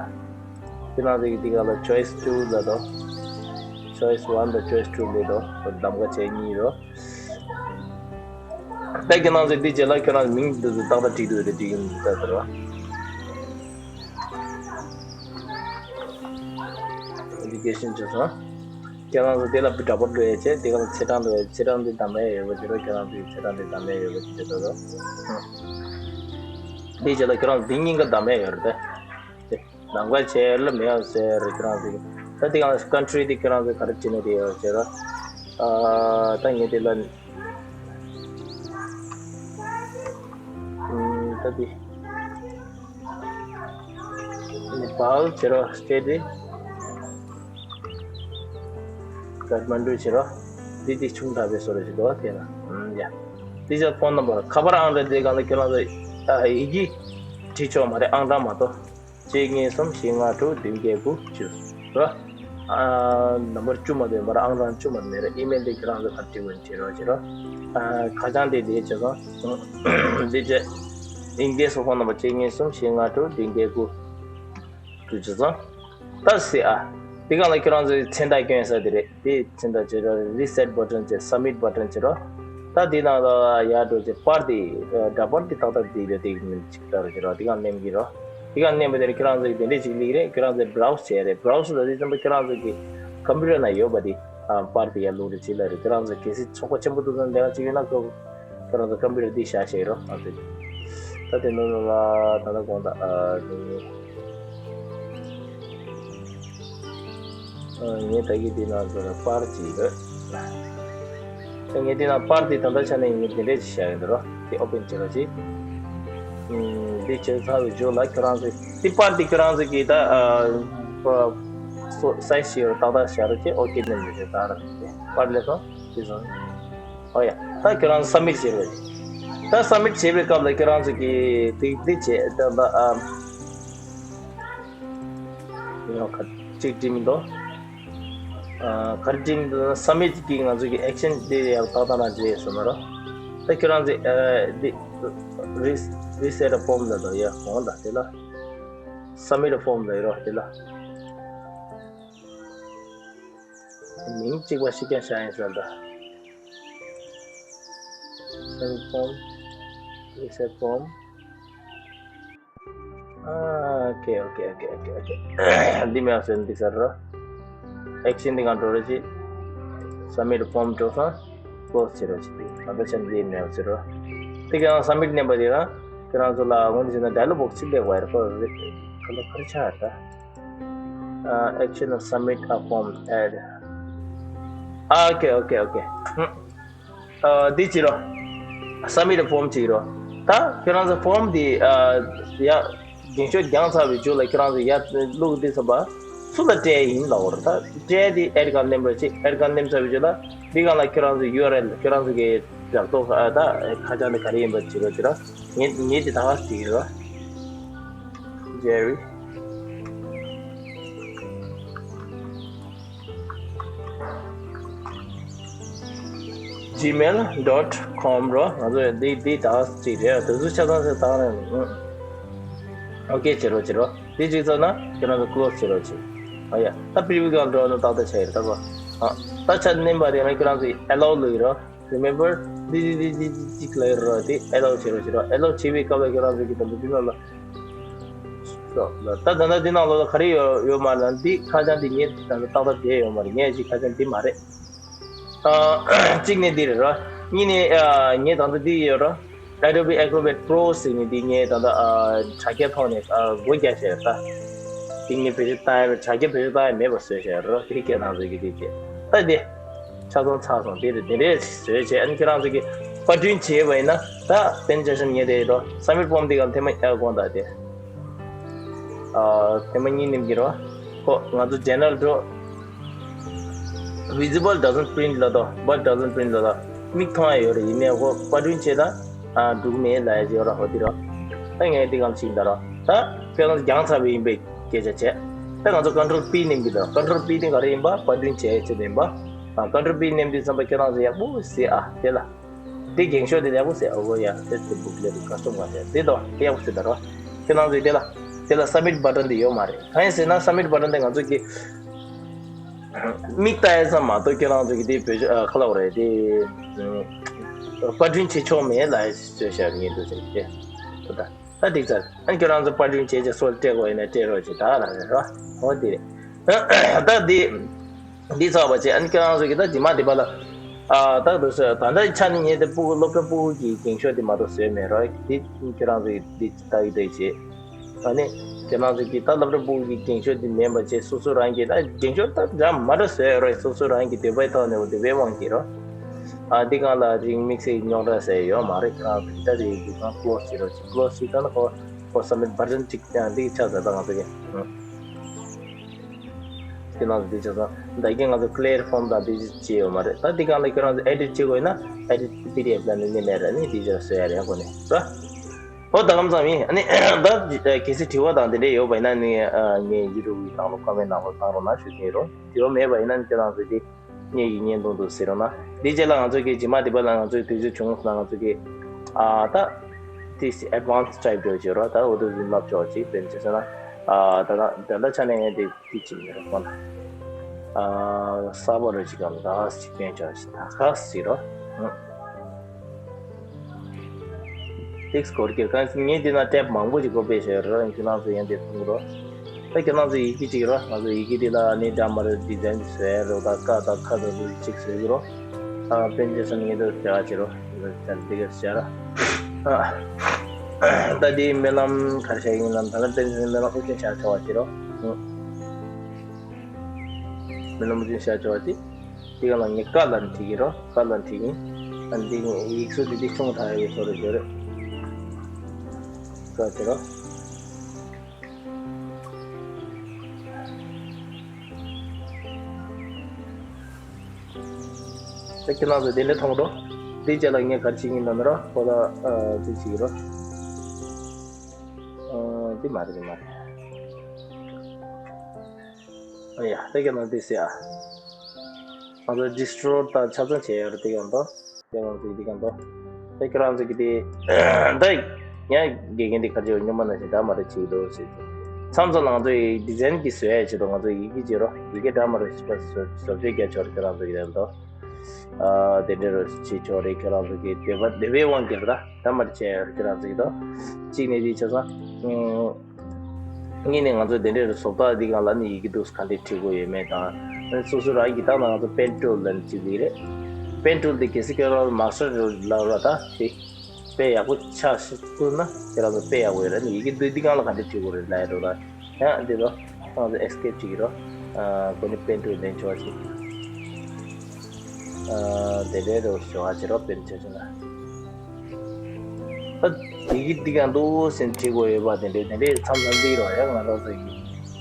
དེ་ནང་དེ་གི་དེ་ག་ལ་choice two ལ་དོ། choice one དང་choice two ལི་རོ། གདམ་ག་བྱེད་གཉིས་རོ། ད་ཁྱེད་རང་ཚོས་འདི་རྗེས་ལ་ཁྱོད་རང་མིང་འདི་ཚོ་ཏག་ཏག་བྲིས་འདུག་རེད། འགྲིག་གི་མི་འདུག་ད་ཟེར་བ། ཨེབ་ལི་ཀེ་ཤན་བྱས་སོང་། ཁྱེད་རང་ཚོ་དེ་ལ་འདྲ་པར་འགྲོ་ཡས་བྱས། དེ་ག་ལ་ཚེས་གྲངས་འགྲོ་ཡས། ཚེས་གྲངས་འདི་བདམས་ཡས་ཡོད་པ་བྱེད་རོགས། ཁྱེད་རང་ཚོའི་ཚེས་གྲངས་འདི་བདམས་ཡས་ཡོད་པ་བྱེད་དེ་དོ། འདི་རྗེས་ལ་ཁྱེད་རང་འདི་གཉིས་ཀ་བདམས་ཡས་ཡོད་རེད་དེ། ནང་པ་བྱས་ལ་མེད་ཟེར་ཁྱེད་རང་ཚོ། ད་དེ་གང་ལ་country དེ་ཁྱེད་རང་ཚོ་ག་རེ་བྲིས་ནས་དེ་ཡོད་ཟེར་ར། ཨ་ད་ངས་དེ་ལ་ཨམ་ད་དེ་ནེ་པཱལ་བྱེད་རོགས། state དེ་ཀ་ཐ་མན་ཌུ་བྱེད་རོགས། འདི་དེ་ཆུང་དྲགས་པའི་བཟོ་འདྲ་ཞིག་འདུག་དེ་ན་ཨམ་ཡ། འདི་ཚོ་phone number ཁ་པར་ཨང་གྲངས་དེ་གང་ལ་ཁྱེད་རང་ཚོ་ཨ་ཡི་གེ་བྲིས་ཆོག་མ་རེད། ཨང་གྲངས་མ་གཏོགས། གཅིག་གཉིས་གསུམ་བཞི་ལྔ་དྲུག་བདུན་བརྒྱད་དགུ་བཅུ་ར། ཨ་ནམ་བར་བཅུ་མ་འདོན་པར་ཨང་གྲངས་བཅུ་མ་མེད་ར། ཨི་མེལ་དེ་ཁྱེད་རང་ཚོ་ག་བྲིས་འོན་བྲིས་རོགས་བྱེད་རོགས། ཨ་ཁ་བྱང་དེ་དེ་བྱས་སོང་། འདི་བྱས། ཨིན་ཇི་སོ་ཕོན་ནམ་བར་གཅིག་གཉིས་གསུམ་བཞི་ལྔ་དྲུག་བདུན་བརྒྱད་དགུ་བཅུ་བྱས་སོང་། ད་སི་ཨ། དེ་གང་ལ་ཁྱེད་རང་ཚོའི་མཚན་རྟགས་སྐྱོན་ས་དེ་རེད། དེ་མཚན་རྟགས་བྱེད་རོགས། reset button བྱེད། submit button བྱེད་རོགས། ད་དེ་ནང་ལ་ཡར་འགྲོ་བྱེད། པར་དེ་འདྲ་པར་དེ་ཏག་ཏག་དེ་ཡོད་དེ་མིན་ཅིག་ལྟར་བྱེད་རོགས། དེ་གང་མནན་གྱི་རོགས། དེ་ག་མནན་པ་དེར་ཁྱེད་རང་ཚོས་དེ་འདྲས་ཅིག་སླེབས་རེད། ཁྱེད་རང་ཚོས་browse བྱས་རེད། browse ལ་དེ་ཙམ་པ་ཁྱེད་རང་ཚོ་གི་computer ནང་ཡོད་པ་དེ་ཨ་པར་དེ་ཡར་བླུགས་རེད་ཅིག་ལ་རེད། ཁྱེད་རང་ཚོ་གལ་སྲིད་ཚོགས་པ་ཆེན་པོ་འདུག་ཙང་ལས་ཀ་ཅིག་ཡོད་ན་ཁོ་ཁྱེད་རང་ཚོ་computer དེ་བཞག་བཞག་རོགས། ཨ་དེ་ད་དེ་ནང་ལ་ད་ལྟ་དགོངས་དག་ཨ་དེ་ངས་ད་གི་འདི་ནང་ཚོ་ལ་པར་ཅིག་ཡོད། ངས་འདི་ནང་པར་འདི་ད་ལྟ་ཆ་ནས་ངས་འདི་འདྲས་ཅིག་བཞག་ཡོད་འདུག་རོ། དེ་open བྱེད་རོགས་གྱིས། འདི་བྱས་ཚར་བའི་མཇུག་ལ་ཁྱོད་རང་ཚོས་འདི་པར་འདི་ཁྱོད་རང་ཚོ་གིས་ད་size ཞིག་ཡོད་ཏག་ཏག་བཞག་རོགས་གྱིས། ཨོ་ཀེ་ནས་མི་བྱེད་ད་ར་པར་ལས་སོང་འདི་སོང་། ཨོ་ཡ། ད་ཁྱོད་རང་ཚོ་submit བྱེད་རོགས། ད་submit བྱེད་པའི་སྐབས་ལ་ཁྱོད་རང་ཚོ་གིས་འདི་འདི་བྱེད་ད་ད་ཨ། ཡང་ག་གཅིག་འགྲིག་མི་འདུག་ཨ་ག་རེ་འགྲིག་མི་འདུག་ན་submit གི་ང་ཚོ་གི་action དེ་ཡང་ཏག་ཏག་ན་རེད་ཟེར་ན་རོ། ད་ཁྱོད་རང་ཚོས་ཨ་འདི་re- reset a form ལ་དོ་ཡ་འོང་ད་དེ་ལ་submit a form ལ་ཡོད་རོ། དེ་ལ་མིང་གཅིག་པ་ཞིག་ཀྱང་བཞག་ཡིན་ཟེར་ད། submit form, reset form. ཨོ་ཁེ་ཨོ་ཁེ་ཨོ་ཁེ་ཨོ་ཁེ་ཨོ་ཁེ། འདི་མེད་ཟེར་འདི་ཟེར་རོ། action འདི་གང་འགྲོ་རོ་ཅི། submit form འགྲོ་སོང་། close བྱེད་རོ་ཅི། འདི་ད་ལྟ་ཆ་འདི་མེད་ཟེར་རོ། དེ་གང་submit མནན་པ་དེ་རང་ཁྱེད་རང་ཚོ་ལ་སྔོན་ཟེར་ན་dialog box གཅིག་སླེབས་པ་ཡོད་རེད། ཁོ་རེད་ག་ལ་ག་རེ་ཆགས་རེད་ད། ཨ་action of submit a form add. ཨོ་ཁེ་ཨོ་ཁེ་ཨོ་ཁེ། ཨ་འདི་བྱེད་རོགས། submit form བྱེད་རོགས། ད་ཁྱེད་རང་ཚོ་form འདི་ཨ་ཡ་རྒྱུན་ཤོག་བརྒྱངས་ཚར་བའི་མཇུག་ལ་ཁྱེད་རང་ཚོ་ཡར་བླུགས་འདི་ཚོ་པ་སུ་ལ་སྤྲད་ཡིན་ལབ་པ་རེད། ད་སྤྲད་འདི་add གང་མནན་པ་བྱེད། add གང་མནན་ཚར་བའི་མཇུག་ལ་འདི་གང་ལ་ཁྱེད་རང་ཚོ་ཡུ་ཨར་ཨེལ་ཁྱེད་རང་ཚོ་གི་རག་ཐོག་ཨ་ད་ཁ་བྱང་འདི་ག་རེ་ཡིན་པ་བྱེད་རོགས་བྱེད་རོགས། ངས་ངས་འདི་ད་ག་བྱེད་ཀྱི་རེད། Jerry gmail dot com རོ། ང་ཚོ་འདི་འདི་ད་ཅིག་རེད། དུས་ཚོད་ཆ་ཚང་ཚེ་ད་རེད། ཨོ་ཁེ་བྱེད་རོགས་བྱེད་རོགས། འདི་ཅིག་ཚར་ན་ཁྱེད་རང་ཚོ་close བྱེད་རོགས་བྱེད། ཨ་ཡ་ད་preview གང་འགྲོ་ན་ཏག་ཏག་ཆགས་ཡོད་རེད་ད་པ། ཨ་ད་ཆ་མནན་པ་དེ་ན་ཁྱེད་རང་ཚོ་allow ལོས་རོ། remember འདི་འདི་འདི་འདི་འདི་ཅིག་ལ་ཡོད་རོ། དེ་allow བྱེད་རོགས་བྱེད་རོགས། allow བྱེད་པའི་སྐབས་ལ་ཁྱེད་རང་ཚོ་གི་ད་འདི་ནང་ལ། ད་ད་ལྟ་འདི་ནང་ལོགས་ལ་ག་རེ་ཡོད་ཡོད་མ་རེད་ན། འདི་ཁ་བྱང་འདི་ངས་ད་ལྟ་ཏག་ཏག་བསྡད་ཡོད་མ་རེད། ངས་ཅིག་ཁ་བྱང་འདི་མ་རེད། ཨ་གཅིག་ནས་འདི་རེད་རོ། གཉིས་ནས་ཨ་ངས་ད་ལྟ་འདི་ཡོད་རོ། Adobe Acrobat Pro ཟེར་ནས་འདི་ངས་ད་ལྟ་ཨ་དྲ་རྒྱ་ཐོག་ནས་ཨ་སྒོ་རྒྱག་བྱས་ད། འདི་ངས་བེད་སྤྱོད་བཏང་ཡ་དྲ་རྒྱ་བེད་སྤྱོད་བཏང་ཡ་མེད་པ་བཟོས་བྱས་རོ། དེ་ཁྱེད་རང་ཚོ་གི་དེ་བྱས་ད་འདི། ཆ་ཚང་ཚར་སོང་། དེ་རེད། དེ་འདྲས་བཟོས་བྱས་ཨ་ནི་ཁྱེད་རང་ཚོ་གི་པར་སྐྲུན་བྱས་པ་ཡིན་ན་ད་དཔེར་ན་ཆ་བཞག་ན་ངས་དེ་རོ་submit form དེ་ག་ཐེངས་མ་ཨ་དགོངས་དག་དེ། ཨ་ཐེངས་མ་གཉིས་ནེམ་གྱི་རོ། ཁོ་ང་ཚོ་general འགྲོ། Visible doesn't print ལ་དོ། But doesn't print ལ་དོ། མིག་མཐོང་ཡ་ཡོད་རེད། ཡིན་ནའི་ཁོ་པར་སྐྲུན་བྱས་ད་ཨ་འགྲུག་མེད་ལབ་ཡ་ཅིག་ཡོད་ར། ཧོ་དེ་རོ། ད་ངས་དེ་གང་ཞིག་ད་རོ། ད་ཁྱེད་རང་ཚོ་རྒྱག་ཚར་བ་ཡིན་པའི་སྐད་ཆ་བྱས། ད་ང་ཚོ་control P ནེམ་གྱི་དོ། control P དེ་ག་རེ་ཡིན་པ། པར་སྐྲུན་བྱས་ཡ་ཆེད་དུ་ཡིན་པ། ཨ་control P ནེམ་དུས་ཙམ་པ་ཁྱེད་རང་ཚོ་ཡག་པོ་གཟིགས་ཨ་དེ་ལ། དེ་འགེངས་ཤོག་དེ་ཡག་པོ་ཟེར། ཨོ་ཡ། དེ་དེ་བུག་ལེ་རུ་ཁ་སི་ཊམ་ག་ཟེར་དེ་དོ་དེ་ཡག་པོ་ཟེར་ད་རོ། ཁྱེད་རང་ཚོས་དེ་ལ་དེ་ལ་སབ་མིཊ་བ་ཊན་དེ་ཡོད་མ་རེད། གང་ཡིན་ཟེར་ན་སབ་མིཊ་བ་ཊན་དེ་ང་ཚོ་གི་མིག་ལྟ་ཡ་ཙམ་མ་གཏོགས་ཁྱེད་རང་ཚོ་གི་དེ་བེད་སྤྱོད་ཨ་ཁ་ལ་བ་རེད་དེ་པར་སྐྲུན་བྱེད་ཆོག་མེད་ལ་བཟོས་བཞག་ངེས་འདུག་ཟེར་དེ་ད་ད་འགྲིག་ཚར། ཨ་ནི་ཁྱེད་རང་ཚོ་པར་སྐྲུན་བྱེད་ཆེད་སོལ་སྤྲད་དགོས་ཡིན་ན་སྤྲད་རོགས་བྱེད་ད་ལ་རེད་རོ། འོ་དེ་རེད། ད་དེ་འདི་ཚར་བ་བྱས། ཨ་ནི་ཁྱེད་རང་ཚོ་གི་ད་རྗེས་མ་དེ་པ་ལ་ཨ་ད་དུ་ཟེར་ད་ལྟ་ཆ་ནས་ངས་དེ་སྤུ་གུ་སློབ་གྲྭ་སྤུ་གུ་གི་འགེངས་ཤོག་དེ་མ་གཏོགས་བཟོས་མེད་རོ། དེ་ཁྱེད་རང་ཚོ་གི་འདི་ལྟ་གི་འདུག་བྱས། ཨ་ནི་ཁྱེད་རང་ཚོ་གི་ད་སློབ་གྲྭ་སྤུ་གུ་གི་འགེངས་ཤོག་འདི་མིན་པ་བྱས་སོ་སོ་རང་གི་ད་འགེངས་ཤོག་ད་འདྲ་མ་འདྲ་བཟོས་ཡོད་རེད། སོ་སོ་རང་གི་འདོད་པའི་ཐོག་ནས་འདོད་པའི་དབང་གིས་རོ། ཨ་འདི་སྒང་ལ་རིང་དམིགས་བསལ་རྙོག་དྲ་ཟེར་ཡོད་མ་རེད། ཁྱེད་རང་ཚོ་གི་ད་རེད་འདི་སྒང་ཀློ་སི་བྱེད་རོགས་བྱེད། ཀློ་སི་བྱེད་ད་ན་ཁོ་ཁོ་སབ་མིཊ་བ་ཊན་གཅིག་ཀྱང་འདི་ཆགས་ཚར། ད་ང་ཚོ་གི་ཨ། དེ་ནང་དུ་དེ་ཆ་ཚང་ད་གིན་ང་ཚོ་ཀི་ལི་ཡར་ཕོན་དང་དེ་བྱས་ཡོད་མ་རེད། ད་དེ་སྒང་ལ་ཁྱེད་རང་ཚོ་ཨེ་ཌིཊ་བྱེད་དགོས་ན་ཨེ་ཌིཊ་པི་ཌི་ཨེཕ་ལ་ནི་ནི་མེད་ར་ནི་དེ་ཆ་བཟོ་ཡ་རེད་ཁོ་ནི་ར། ཨོ་ད་གམ་ཙམ་ཡིན། ཨ་ནི་ད་གལ་སྲིད་དྲི་བ་དང་དེ་འདྲས་ཡོད་པ་ཡིན་ན་ནི་ངའི་ཡུ་ཊུབ་ནང་ལ་ཀོ་མེན་ནང་ལ་བཏང་རོགས་གནང་ཞུ་གི་ཡིན་རོ། དྲི་བ་མེད་པ་ཡིན་ན་ནི་ཁྱེད་རང་ཚོ་དེ་ངེད་ཀྱི་བརྙན་ཐུང་དུ་གཟིགས་རོགས་གནང་། འདི་རྗེས་ལ་ང་ཚོ་གི་རྗེས་མ་འདི་པ་ལ་ང་ཚོའི་དུས་ཚོད་བྱུང་སོང་ན་ང་ཚོ་གི་ཨ་ད་ཏིས་ཨེཌ་ཝན་སི་ཊའིབ་འདྲ་བྱེད་རོགས། ད་འོ་དུ་བཟི་མ་ཆོག་ཅིག་དཔེར་ན་ཆ་ན་ཨ་ད་ད་ད་ལྟ་ཆ་ནས་ངས་འདི་འདི་ཅིག་ཡིན་རོགས་གོ་ན་ཨ་གསར་པ་རོ་ཅིག་གམ་ད་ཅིག་སྟོན་ཆོག་ཅིག་ད་ག་ཟིག་རོགས། ཏིག་སྐོར་གྱི་གང་ངས་འདི་ན་ཊེབ་མང་པོ་ཅིག་ཀོ་པི་བྱས་རོགས། ཁྱེད་རང་ཚོ་ཡང་འདི་མཐོང་རོགས། ད་ཁྱེད་རང་ཚོ་ཡི་གེ་གཅིག་རོ། ང་ཚོ་ཡི་གེ་འདི་ལ་ནི་འདྲ་མ་རེད་ཌི་ཛའིན་བཟོ་ཡ་རོ། ད་ཀ་ད་ཁ་ད་ཚོ་གཅིག་བཟོ་གི་རོ། ཨ་དཔེར་ན་ཆ་ན་ངས་འདི་བྱ་བྱེད་རོ། འདི་འདི་ག་བྱ་ར། ཨ་ད་འདི་སྨོན་ལམ་ག་རེ་བྱ་ཡིན་ན་ད་ལ་དཔེར་ན་སྨོན་ལམ་དབུ་ཅན་བྱ་ཆོག་པ་བྱེད་རོ། སྨོན་ལམ་དབུ་ཅན་བྱ་ཆོག་པ་བྱེད། འདི་ག་ལ་ངས་ཀ་ལ་ནི་བྲིས་ཀྱི་རོ། ཀ་ལ་བྲིས་ཀྱི། ཨ་འདི་ངས་ཡིག་གཟུགས་འདི་འདི་ཆུང་དྲགས་ཡོད་བཟོ་རེ་བཟོ་རེ། ཀ་བྱེད་རོ། ད་ཁྱེད་རང་ཚོ་དེ་འདྲ་མཐོང་རོགས། དེ་རྗེས་ལ་ངས་ག་རེ་བྱེད་ཀྱི་ཡིན་ལབ་ན་རོ། ཁོ་ལ་ཨ་དེ་བྱེད་ཀྱི་རོ། ཨ་དེ་མ་རེད་དེ་མ་རེད། ཨ་ཡ་ད་ཁྱེད་རང་དེ་ཟེར་ཨ། ང་ཚོ་ཌི་སི་ཊོར་དང་ཆ་ཚང་བྱས་ཡོད་རེད་དེ་གང་དོ། དེ་ང་ཚོ་དེ་གང་དོ། ད་ཁྱེད་རང་ཚོ་གི་དེ་ད་ཡ་དགེ་རྒན་དེ་ག་རེ་བྱེད་སྨྱོན་པ་ན་ཞིག་ད་མ་རེད་བྱེད་ཀྱི་འདུག་ཟེར་དུས་མཚམས་མཚམས་ལ་ང་ཚོ་ཡི་ཌི་ཛའིན་གྱི་བཟོ་ཡ་བྱེད་དོ། ང་ཚོ་ཡི་གེ་བྱེད་རོགས། ཡི་གེ་འདྲ་མ་རེད་བཟོ་བཟོ་བཅོས་རྒྱག་ཆོག་རེད། ཁྱེད་རང་ཚོ་གི་དེ་དོ། ཨ་དེ་འདྲ་རུ་བྱེད་ཆོག་རེད། ཁྱེད་རང་ཚོ་གི་འདོད་པ་འདོད་པའི་དབང་གིས་རེད། ད་མར་བྱས་ཁྱེད་རང་ཚོ་གི་དོ། གཅིག་ནས་དེ་བྱས་ཙང་ཨུམ། གཉིས་ནས་ང་ཚོ་དེ་འདྲའི་བཟོ་ལྟ་འདི་སྒང་ལ་ནི་ཡི་གེ་འདུག་ག་འདྲས་བྲིས་དགོས་ཡོད་མེད་དང་། སོ་སོ་རང་གི་ད་ང་ཚོ་པེན་ཊུལ་ལབ་ནས་བྲིས་ཀྱི་རེད། པེན་ཊུལ་དེ་གལ་སྲིད་ཁྱེད་རང་མ་སི་ཊར་ལབ་ར་ད་དེ་དཔེ་ཡག་པོ་ཆགས་ཤིག་ཐུབ་ན་ཁྱེད་རང་ཚོ་དཔེ་ཡག་པོ་ཡོད་རེད། ནི་ཡི་གེ་འདི་འདི་སྒང་ལ་ག་འདྲས་བྲིས་དགོས་རེད་ལབ་ཡ་འགྲོ་ད། ཡང་འདི་ལོ་ང་ཚོ་ཨེ་སི་ཀེབ་བྱེད་ཀྱི་རོ། ཨ་ཁོ་ནི་པེན་ཊུལ་ལེན་ཆོག་ཅིག་ཨ་དེ་འདྲའི་རོ་ཞོ་ཨ་ཅེ་རོ་པེན་ཆེ་ཆེ་ན། ཨ་དེ་གི་འདི་ག་འདུག་སེམས་ཁྲིད་དགོས་ཡོད་པ་དེ་འདྲའི་དེ་འདྲའི་མཚམས་མཚམས་འདི་རོ་ཡ་ང་རང་ཚོ་ཡི་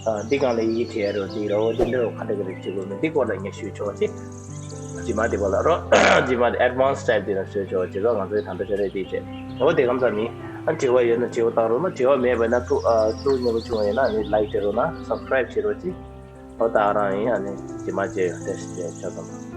ཨ་འདི་གང་ལ་ཡི་གེ་བྲིས་ཡ་རོ་འདི་རོ་འདི་འདྲའི་རོ་ག་འདྲ་ག་རེ་བྱེད་དགོས་མེད་འདི་སྐོར་ལ་ངས་ཞུས་ཆོག་ཅིག་རྗེས་མ་འདི་པ་ལ་རོ། རྗེས་མ་འདི་ཨེཌ་ཝན་སི་ཊའིབ་འདི་ལ་ཞུས་ཆོག་ཅིག་རོ། ང་ཚོའི་ད་ལྟ་ཆ་རེ་འདི་བྱས་འོ་དེ་གམ་ཙམ་ཡིན། ཨ་དྲི་བ་ཡོད་ན་དྲི་བ་བཏང་རོགས་གནང་། དྲི་བ་མེད་པ་ན་ཐུགས་ཨ་ཐུགས་མཉེས་པོ་བྱུང་བ་ཡིན་ན་ནི་ལའིཀ་སྤྲད་རོགས་གནང་། སབ་སི་ཀ་རའིབ་བྱེད་རོགས་ཅིག་འོ་ད་རང་ཡིན། ཨ་ནི་རྗེས་མ་མཇལ་ཡོང་། བཀྲ་ཤིས་བདེ་ལེགས། ཆ་ཚང་།